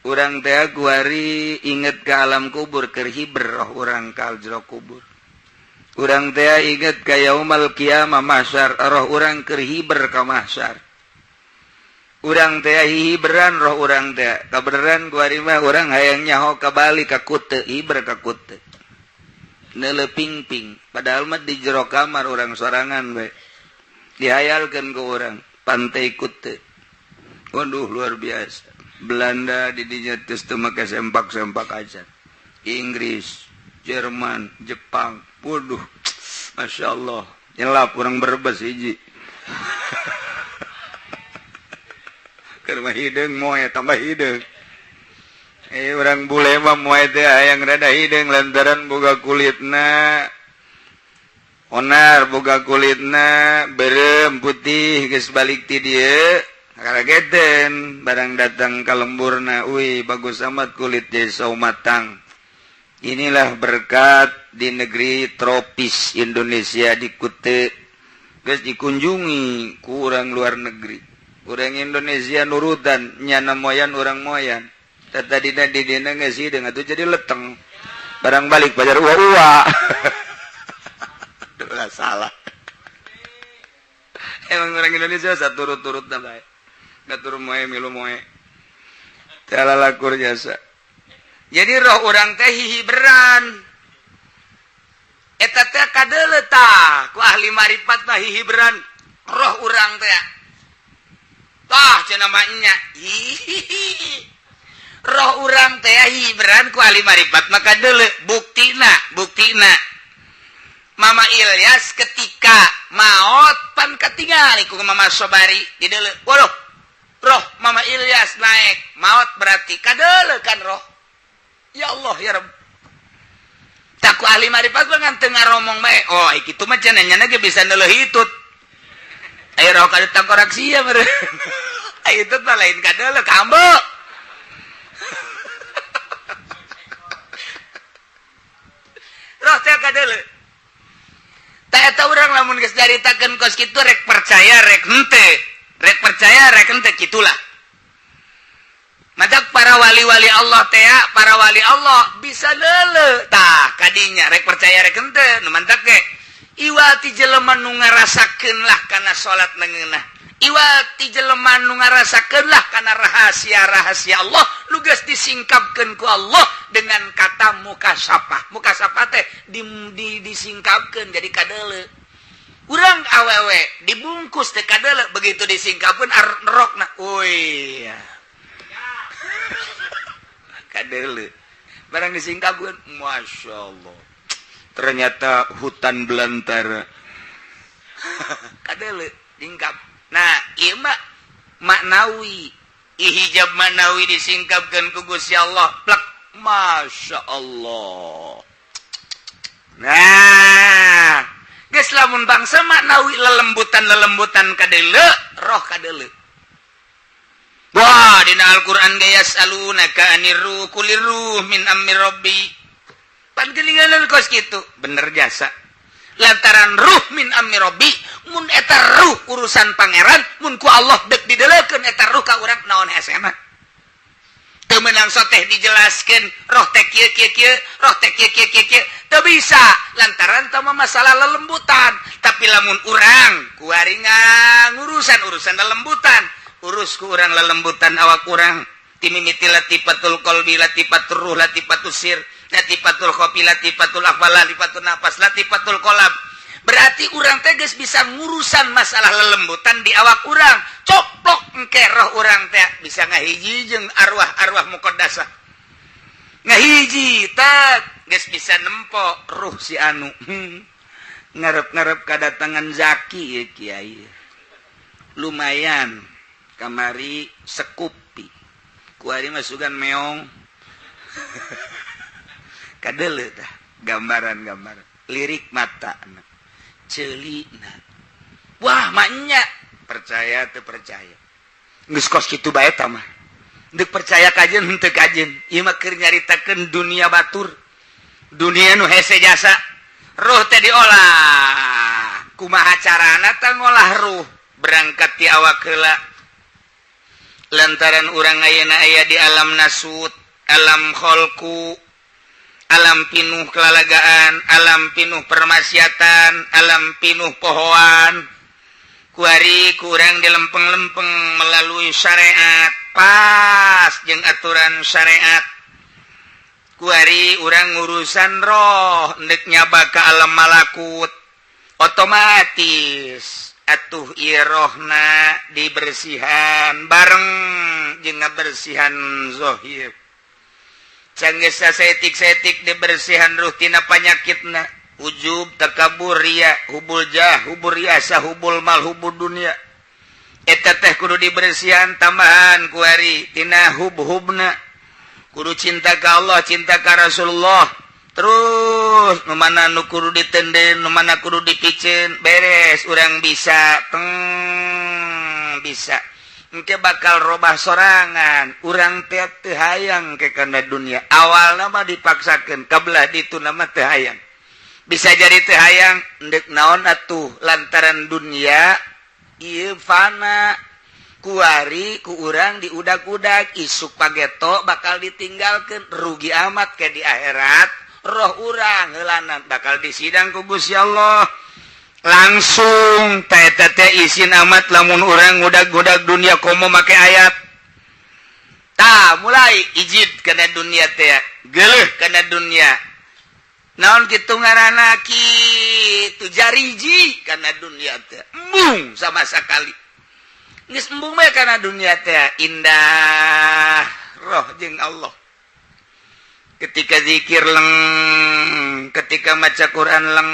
Urang teh kuari inget ke alam kubur, keur hiber roh urang ka jero kubur. Urang teh inget ka yaumal kiamah, mahsyar, roh urang keur hiber ka mahsyar. Urang teh hiberan roh urang teh kabeneran kuari mah urang hayang nyaho ka Bali, ka Kute, hiber ka Kute. Neuleuh ping-ping, padahal mah di jero kamar urang sorangan we. Dihayalkeun ku urang pantai Kute. Waduh, luar biasa. Belanda di dinya geus teu make sempak-sempak aja. Inggris, Jerman, Jepang, waduh, Masya Allah, nyelap urang Brebes hiji. Keur mah hideung moe tambah hideung. Eh, urang bule mah moe teh hayang rada hideung lantaran boga kulitna onar, boga kulitna berem putih. Geus balik ti dieu karegeten, barang datang ka lemburna, wih, bagus amat kulit desa matang. Inilah berkat di negeri tropis Indonesia, di Kute. Geus dikunjungi ku urang luar negeri, urang Indonesia nurutan nyana moyan, urang moyan. Tadina di dina geus hideung atuh jadi leteng, barang balik pajar ua-ua. Salah emang orang Indonesia, saturut-turut bae, ngatur moe milu moe teh lakur jasa. Jadi roh urang teh hihiberan eta teh kadeuleu tah ku ahli marifat mah hihiberan. Roh urang teh. Tah cenah mah nya. Hihihi. Roh urang teh hiberan ku ahli marifat maka deuleu buktina, buktina. Mama Ilyas ketika maot pan katingali ku Mama Sobari di deuleu. Waduh, roh Mama Ilyas naik maot berarti kadeuleu kan roh. Ya Allah ya Rabb. Tak ku ahli marifat mah ngan teu ngaromong bae. Oh, kitu mah cenah nya ge bisa neuleuh hitut. Ayo roh kada tangkorak sia meureun. Ayo hitut mah lain kadeuleu kambe. Roh teh kadeuleu. Tah eta urang lamun geus caritakeun kos kitu rek percaya rek henteu. Rek percaya rek henteu kitulah. Matak para wali-wali Allah teh, para wali Allah bisa leuleuh. Tah kadinya rek percaya rek henteu nu mantak ge. Iwati jelema nu ngarasakeun lah kana salat nengeunah. Iwati jelema nu ngarasakeun lah kana rahasia-rahasia Allah nu geus disingkapkeun ku Allah dengan kata mukasapah. Mukasapah teh disingkapkeun jadi kadeuleu. Urang awewe dibungkus teh kadeuleu begitu disingkapkeun rokna. Uy. Kadeuleu. Barang disingkapkeun, Masya Allah. Ternyata hutan belantara. Kadeuleu dingkap. Nah, ieu mah maknawi. Hijab maknawi disingkapkeun ku Gusti Allah. Plek. Masya Allah. Nah, geus lamun bangsa maknawi lelembutan-lelembutan kadeuleu, roh kadeuleu. Wah, dina Al-Qur'an ge yasalunaka anir ruh kulir ruh min amri rabbi. Pan geuningan kos kitu, bener jasa. Lantaran ruh min amri rabbi, mun eta ruh urusan pangeran, mun ku Allah deuk dideleukeun eta ruh ka urang naon hesena. Teu meunang soteh dijelaskeun roh teh kieu kieu kieu, roh teh kieu kieu kieu kieu. Teu bisa lantaran teu mah masalah lelembutan. Tapi lamun urang kuari ngurusan-urusan lelembutan, urus ku urang lelembutan awak urang timimiti latifatul qalbi, latifatul ruh, latifatul sir, latifatul khofi, latifatul ahwal, latifatul nafas, latifatul qalb. Berarti urang teh geus bisa ngurusan masalah lelembutan di awak urang. Coplok engke roh urang teh bisa ngahiji jeung arwah-arwah muqaddasah. Ngahiji tak geus bisa nempo ruh si anu. Ngarep-ngarep kadatangan Zaki ya kiai. Lumayan kamari sekupi. Kuari masukan meong. Kadeuleu tah gambaran-gambaran lirik mata ceulina. Wah, maknya percaya teu percaya. Geus kos kitu bae tah mah. Deuk percaya kajeun henteu kajeun. Ieu mah keur nyaritakeun dunia batur. Dunia nu hese jasa. Ruh teh diolah. Kumaha carana tah ngolah ruh? Berangkat ti awak heula. Lantaran urang ayeuna aya di alam nasut, alam kholku, alam pinuh kelalagaan, alam pinuh permaksiatan, alam pinuh pohoan. Kuari kurang dilempeng-lempeng melalui syariat, pas jeung aturan syariat. Kuari urang ngurusan roh, ndek nyaba ka alam malakut, otomatis atuh ieu rohna dibersihan bareng jeung ngabersihan zohir. Canggeus saetik-saetik dibersihan ruh tina panyakitna, ujub, takabur, riya, hubul jah, hubul riasa, hubul mal, hubul dunia. Eta teh kudu dibersihan tambahan kuari tina hub-hubna. Kudu cinta ka Allah, cinta ka Rasulullah. Terus nu mana nu kudu ditenden, nu mana kudu dipiceun, beres urang bisa teng bisa. Engke bakal robah sorangan, urang teh teu hayang ke kana dunia. Awalna mah dipaksakeun, kabelah ditu mah teu hayang. Bisa jadi teu hayang ndek naon atuh lantaran dunia ieu fana. Kuari ku urang diudag-udag isuk pageto bakal ditinggalkeun, rugi amat ke di akhirat. Roh urang heulanan bakal disidang ku Gusti Allah. Langsung teh teh isin amat lamun urang ngudag-ngudag dunia komo make ayat. Tah mulai ijid kana dunia teh, geuleuh kana dunia. Naon kitu ngaranna, kitu jariji kana dunia teh, embung sama sekali. Geus embung bae kana dunia teh, indah roh jeung Allah. Ketika zikir leng, ketika maca Quran leng,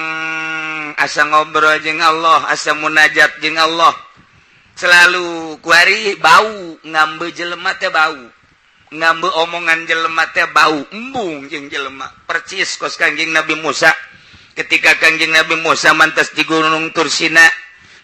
asa ngobrol jeung Allah, asa munajat jeung Allah selalu. Kuari bau ngambe jelema teh, bau ngambe omongan jelema teh, bau embung jeung jelema, percis kos Kangjeng Nabi Musa. Ketika Kangjeng Nabi Musa mantas di Gunung Tursina,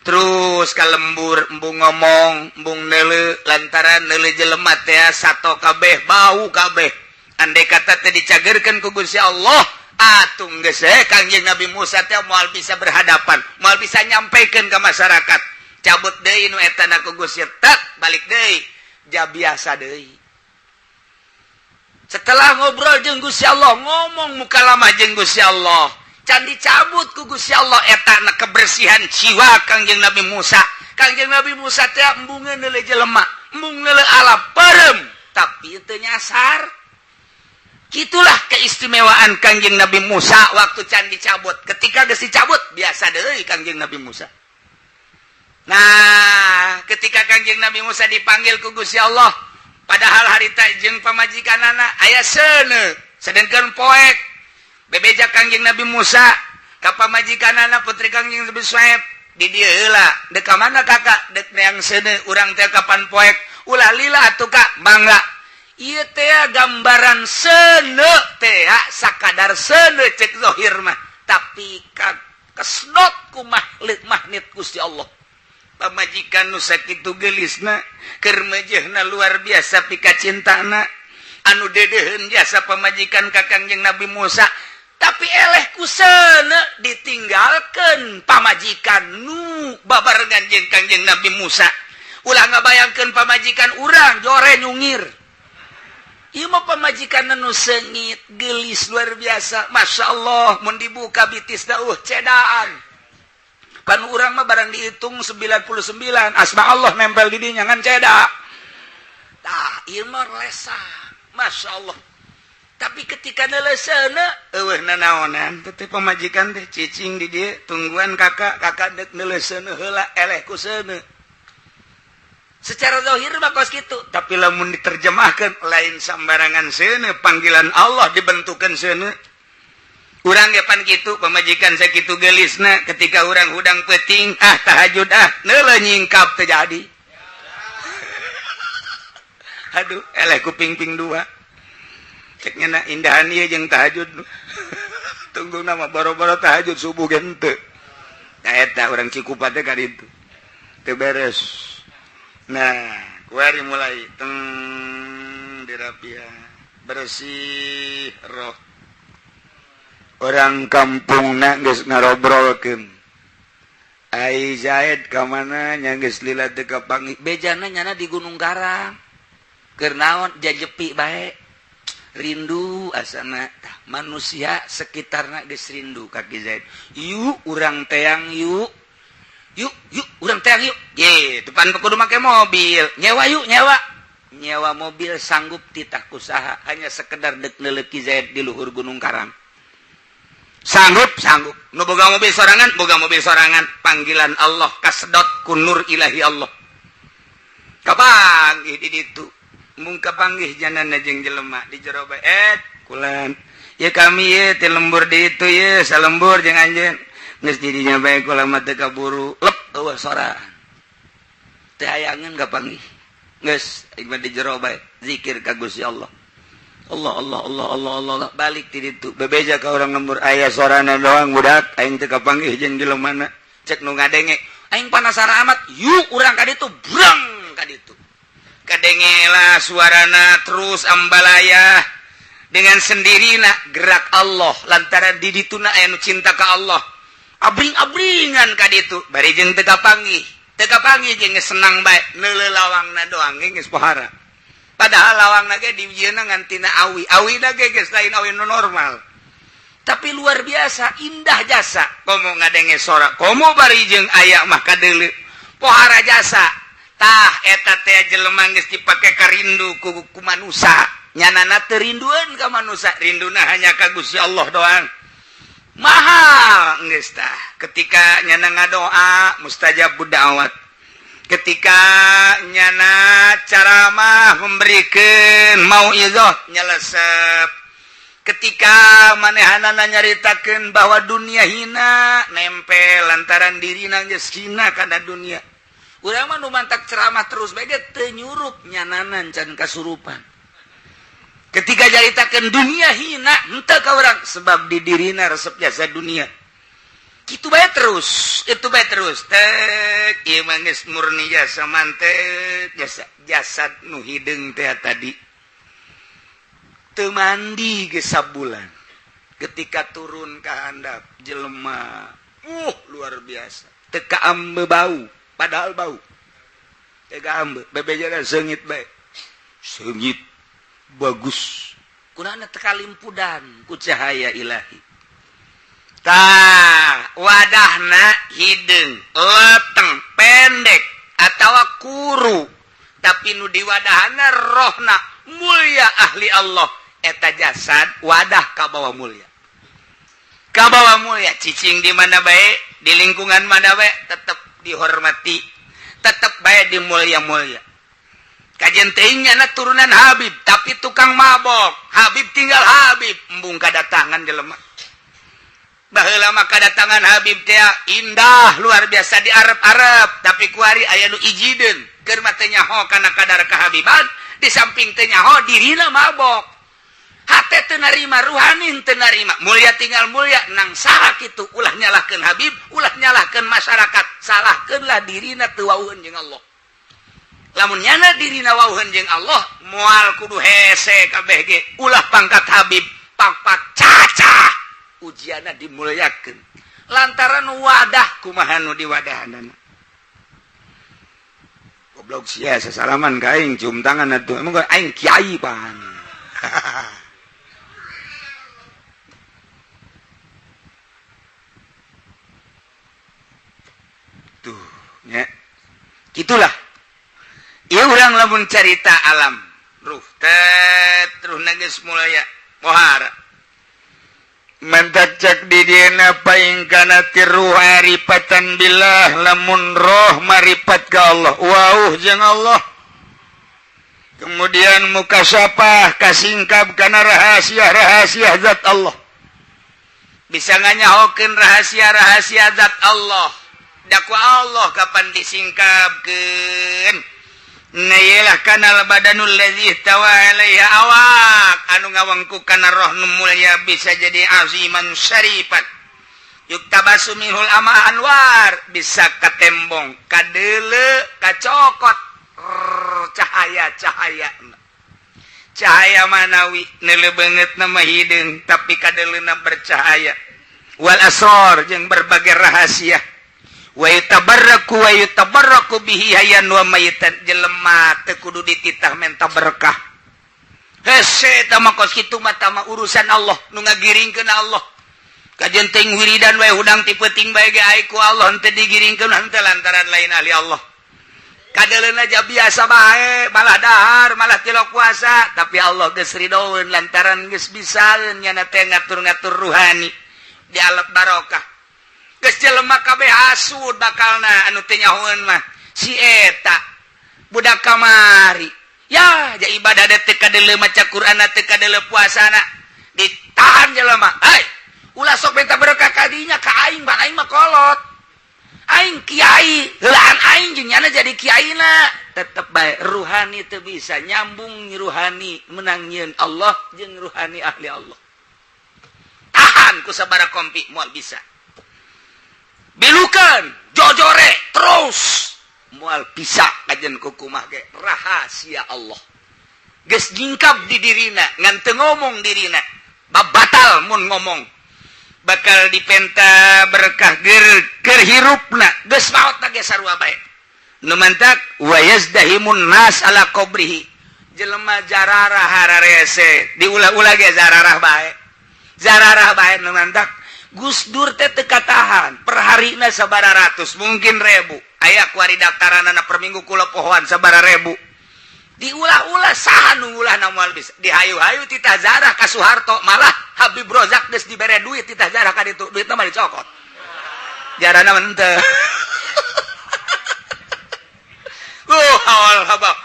terus ka lembur, embung ngomong, embung neuleu, lantaran neuleu jelema teh sato kabeh, bau kabeh. Andai kata teh dicagerkeun ku Gusti Allah, atuh geus Kangjeng Nabi Musa teh moal bisa berhadapan, moal bisa nyampaikan ke masyarakat. Cabut deui nu eta na ku Gusti, tak balik deui, ja biasa deui. Setelah ngobrol jeung Gusti Allah, ngomong mukalamah jeung Gusti Allah, can dicabut ku Gusti Allah eta na kebersihan jiwa Kangjeng Nabi Musa. Kangjeng Nabi Musa teh embungeun neuleu jelema, embung neuleu alam, perem, tapi teu nyasar. Itulah keistimewaan Kangjeng Nabi Musa waktu can dicabut. Ketika geus dicabut, biasa deui Kangjeng Nabi Musa. Nah, ketika Kangjeng Nabi Musa dipanggil ku Gusti Allah, padahal harita jeung pamajikanana aya seuneu, sedangkan poek bebeja Kangjeng Nabi Musa ka pamajikanana, putri Kangjeng Nabi Suaib, di dieu heula. Dek ka mana, Kakak? Dek neang seuneu urang teh, kapan poek. Ulah lila atuh, Kak. Mangga. Ieu teh gambaran seuneu teh sakadar seuneu cek zahir mah, tapi ka kesnot ku makhluk magnet Gusti Allah. Pamajikan nu sakitu gelisna, keur mejehna luar biasa, pika cintana anu dedeheun jasa pamajikan ka Kangjeng Nabi Musa, tapi eleh ku seuneu ditinggalkan pamajikan nu babarengan jeung Kangjeng Nabi Musa. Ulah ngabayangkeun pamajikan urang jore nyungir. Ieu mah pamajikan nu seungit, gelis luar biasa, Masya Allah. Mun dibuka bitis cedaan pan urang mah barang dihitung 99 asma Allah nempel di dinya ngan ceda. Tah, ieu mah lesa, Masya Allah. Tapi ketika neuleuseuna, eueuh nanaonan teh. Pamajikan teh cicing di dieu, tungguan kakak. Kakak dek neuleuseuna heula, eleh ku seuneu. Secara zahir mah kos kitu, tapi lamun diterjemahkan lain sambarangan seuneu, panggilan Allah dibentukan seuneu. Urang pan gitu, pamajikan sakitu gelisna, ketika urang hudang peting, ah, tahajud, ah, neuleuh nyingkap terjadi. Aduh, eleh kuping ping dua. Ceknya na indahan ieu jeung tahajud. Tunggu nama boro-boro tahajud, subuh gente. Nah, eta urang Cikupa teh ka ditu teu beres. Nah, kuari mulai teng dirapian, bersih roh. Orang kampung na geus ngarobrolkeun, ai Zaid ka mana nya, geus lila teu kapanggih. Bejana nyana di Gunung Karang. Keur naon? Jajepi bae, rindu asana. Tah, manusia sekitarna geus rindu ka Ki Zaid. Yuk urang teang, yuk, yuk, yuk, urang teang yuk. Ge depan kudu make mobil nyewa, yuk nyewa, nyewa mobil sanggup titah kusaha, hanya sekedar dek neuleuh Ki Zaid di luhur Gunung Karang. Sanggup, sanggup. Nu boga mobil sorangan, boga mobil sorangan. Panggilan Allah kasedot ku nur ilahi Allah, kapanggih di ditu. Mung kapanggih janana jeung jelema di jero bae. Eh, kulan ya, kami ye ti lembur di itu ye, salembur jeung anjeun. Geus di dinya bae, kula mah teu kaburu lep, eueuh sora teh hayangeun kapanggih. Geus aing mah di jero bae, zikir ka Gusti Allah, Allah, Allah, Allah, Allah, Allah, Allah. Balik ti ditu, bebeja ka orang lembur, aya sorana doang budak, aing teu kapanggih jeung jelemana. Cek nu ngadenge, aing penasaran amat, yuk urang ka ditu. Brang ka ditu, kadenge lah suarana, terus ambalaya dengan sendirina gerak Allah, lantaran di dituna aya nu cinta ka Allah. Abring-abringan ka ditu, bari jeung teu kapanggih, teu kapanggih jeung senang bae. Neuleuh lawangna doang geus pohara, padahal lawang ge dijieunna ngan tina awi. Awi ge geus lain awi nu normal, tapi luar biasa indah jasa. Komo ngadenge sora, komo bari jeung aya mah kadeuleu, pohara jasa. Tah, eta teh jelema geus dipake karindu ku manusa. Nyanana teu rindueun ka manusa, rinduna hanya ka Gusti Allah doang. Mahal geus tah. Ketika nyana ngadoa mustajab da'wat. Ketika nyana caramah memberikan mauizoh nyelesep. Ketika manehanana nyaritakeun bahwa dunia hina nempel lantaran dirina geus hina kana dunia. Urang mah nu mantak ceramah terus bae ge teu nyurup nyananan can kasurupan. Ketika nyaritakeun dunia hina henteu ka urang sebab di dirina resep jasa dunia. Kitu bae terus, itu bae terus. Tek ieu mah geus murni jasa mantek jasa jasad nu hideung teh tadi. Teu mandi geus sabulan. Ketika turun ka handap jelema, luar biasa. Teu kaambe bau, padahal bau. Teu kaambe, bebejana seungit bae. Seungit bagus. Kunana teu kalimpudan ku cahaya ilahi. Tah, wadahna hideung, leteng, pendek atawa kuru. Tapi nu diwadahana rohna mulia ahli Allah. Eta jasad wadah kabawa mulia. Kabawa mulia cicing di mana bae, di lingkungan mana bae tetep dihormati, tetep bae dimulia-mulia. Kajian teuing nyana turunan Habib tapi tukang mabok. Habib tinggal Habib, embung kadatangan jelema. Baheula mah kadatangan Habib teh indah luar biasa di Arab-Arab, tapi kuari aya nu ijideun keur mah teu nyaho kana kadar kahabiban, di samping teu nyaho dirina mabok. Hate teu narima, ruhani teu narima, mulia tinggal mulia nang saha kitu ulah nyalahkeun Habib, ulah nyalahkeun masyarakat, salahkeunlah dirina teu wauheun jeung Allah. Lamun nyana dirina wauheun jeung Allah, moal kudu hese kabeh ge, ulah pangkat Habib, pangkat cacah. Ujianna dimuliakeun lantaran wadah kumaha nu diwadahanana. Goblok sia sasalaman ka aing cium tangan atuh, emang aing kiai pan. Tuh nya. Kitulah. Ieu urang lamun carita alam ruh teh terus geus mulaya pohara. Mantak cak di dina paing kana tiruh arifatan billah lamun roh maripat ka Allah wauh jeung Allah. Kemudian mukasapah kasingkap kana rahasia-rahasia zat Allah. Bisa nganyahokeun rahasia-rahasia zat Allah. Da ku Allah kapan disingkapkeun? Nayelah kanal badanul ladzi tawa alaiha awak anu ngawangku kana roh nu mulia bisa jadi aziman syarifat. Yuktabasu minhul ama anwar bisa katembong kadeule kacokot cahaya-cahaya. Cahaya manawi neuleu beungeutna mah hideung tapi kadeleuna bercahaya. Wal asrar jeung berbagai rahasia. Wa yatabarraku bihi hayyan wa mayitan jelema teu kudu dititah menta berkah. Hese eta mah kos kitu mah tama urusan Allah nu ngagiringkeun Allah. Kajen teuing wiridan wae hudang ti peuting bae ge ai ku Allah henteu digiringkeun henteu lantaran lain ahli Allah. Kadeleun aja biasa bae malah dahar malah tilok puasa tapi Allah geus ridoeun lantaran geus bisaeun nyana teh ngatur-ngatur ruhani dialep barokah. Geus jelema kabeh hasud bakalna anu teu nyahoeun mah si eta budak kamari ya ja ibadah teh kadeuleu maca Qur'an teh kadeuleu puasana ditahan jelema. Hei ulah sok minta berkah ka dinya ka aing bang aing mah kolot aing kiai heulaan aing jeung nyana jadi kiaina tetep bae ruhani teu bisa nyambung ruhani menang nyieun Allah jeung ruhani ahli Allah. Tahan ku sabaraha kompi moal bisa. Bilukan jojore terus moal bisa kajen kukumah ge rahasia Allah. Geus nyingkap di dirina ngan teu ngomong dirina babatal mun ngomong bakal dipenta berkah ger hirupna geus maotna ge sarua bae. Nu mantak wa yazdahimun nas ala qabrihi jelema jararah hararese diulah-ulah ge zararah bae. Zararah bae nu mantak Gus Dur teh teu katahan perharina sabaraha ratus mungkin ribu aya kuari daftaranana per minggu kula pohoan sabaraha ribu Diulah-ulah saha nu ngulah moal bisa. Dihayu-hayu titah zarah ka Soeharto, malah Habib Rozak geus dibere duit titah zarah ka ditu, duitna mah dicokot. Jarana mah henteu.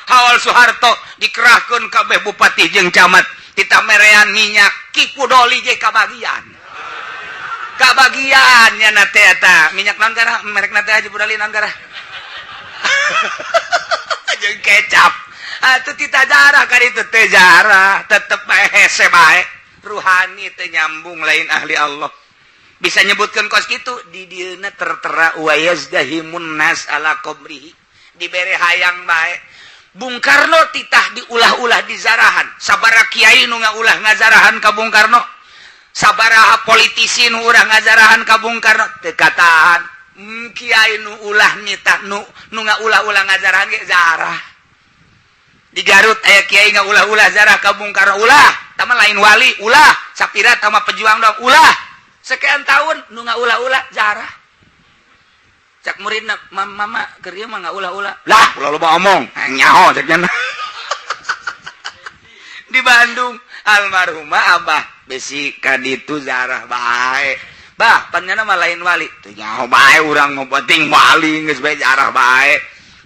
Hawal Soeharto dikerahkeun kabeh bupati jeung camat titah merean minyak Ki Pudoli ge kabagian. Kabagian nya na teh eta minyak naon garah merekna teh Haji Pudoli naon garah. Jeung kecap. Atuh titah jarah ka ditu teh jarah tetep bae hese bae. Ruhani teh nyambung lain ahli Allah. Bisa nyebutkeun kos kitu di dieuna tertera wa yazdahimun nas ala qabrihi. Dibere hayang bae. Bung Karno titah diulah-ulah di zarahan. Sabaraha kiai nu ngaulah ngazarahan ka Bung Karno. Sabaraha politisi nu urang ngazarahan ka Bung Karno teu katahan. Kiai nu ulah nitah nu ngaulah-ulah ngazarahan ge zarah. Di Garut aya kiai ngaulah-ulah zarah ka Bung Karno ulah, tama lain wali ulah, sapira tama pejuang dong ulah. Sekian tahun nu ngaulah-ulah zarah. Cak muridna mama keur ieu mah ngaulah-ulah. Lah, ulah loba omong. Nyaho cek nya. Di Bandung almarhumah abah besi ka ditu zarah bae. Bah, pan nyana mah lain wali. Teu nyaho bae urang mah penting wali geus bae zarah bae.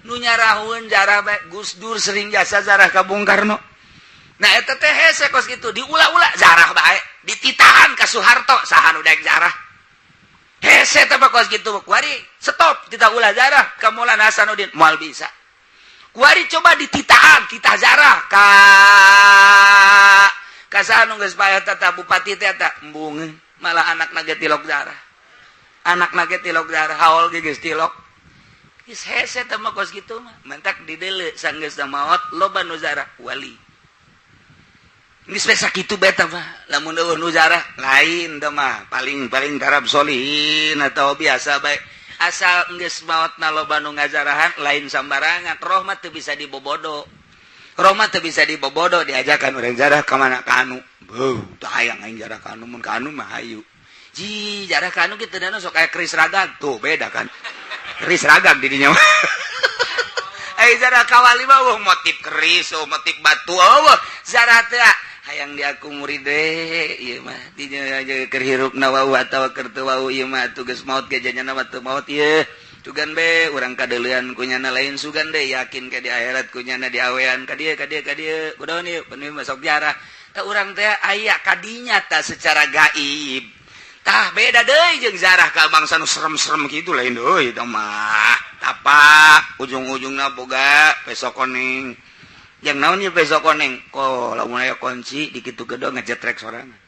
Nu nyarahueun zarah bae Gus Dur sering jasa zarah ka Bung Karno. Nah eta teh hese kos kitu diulah-ulah zarah bae, dititahan ka Soeharto saha nu daek zarah. Hese teh kos kitu kuari stop titah ulah zarah ka Maulana Hasanuddin moal bisa. Kuari coba dititahan titah zarah ka saha nu geus paeh eta bupati teh eta embungeun malah anakna ge tilok zarah. Anakna ge tilok zarah haol ge geus tilok. Geus hese teh mah kos kitu mah. Mentak dideuleu sanggeus maot loba nu zarah wali. Geus we sakitu bae tah mah. Lamun eueuh nu zarah lain teh mah paling-paling tarab solihin atau biasa bae. Asal geus maotna loba nu ngazarahan lain sambarangan. Roh mah teu bisa dibobodo. Roh mah teu bisa dibobodo diajakan urang zarah ka mana ka anu. Beuh, teu hayang aing jarah ka anu mun ka anu mah hayu. Ji, jarah ka anu kitu dana sok aya keris ragag. Tuh beda kan. Keris ragag di dinya mah. Zarah ka wali mah eueuh motif keris, eueuh motif batu, eueuh zarah teh hayang diaku murid deh ieu mah dinya keur hirupna wau atawa keur teu wau ieu mah atuh geus maot ge janyana mah teu maot ieu. Sugan be urang kadeulean ku nyana lain sugan deh yakin ke di akhirat ku nyana diawean ka dieu ka dieu ka dieu kudaon ieu bener masuk jarah. Tah urang teh aya kadinya tah secara gaib. Tah beda deui jeung zarah ka bangsa nu serem-serem kitu lain deui tah mah. Tapak ujung-ujungna boga peso koneng. Yang naon ieu peso koneng? Ko lamun aya kunci dikitu gedong ngejetrek sorangan.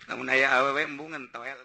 Lamun aya awewe embungan toel.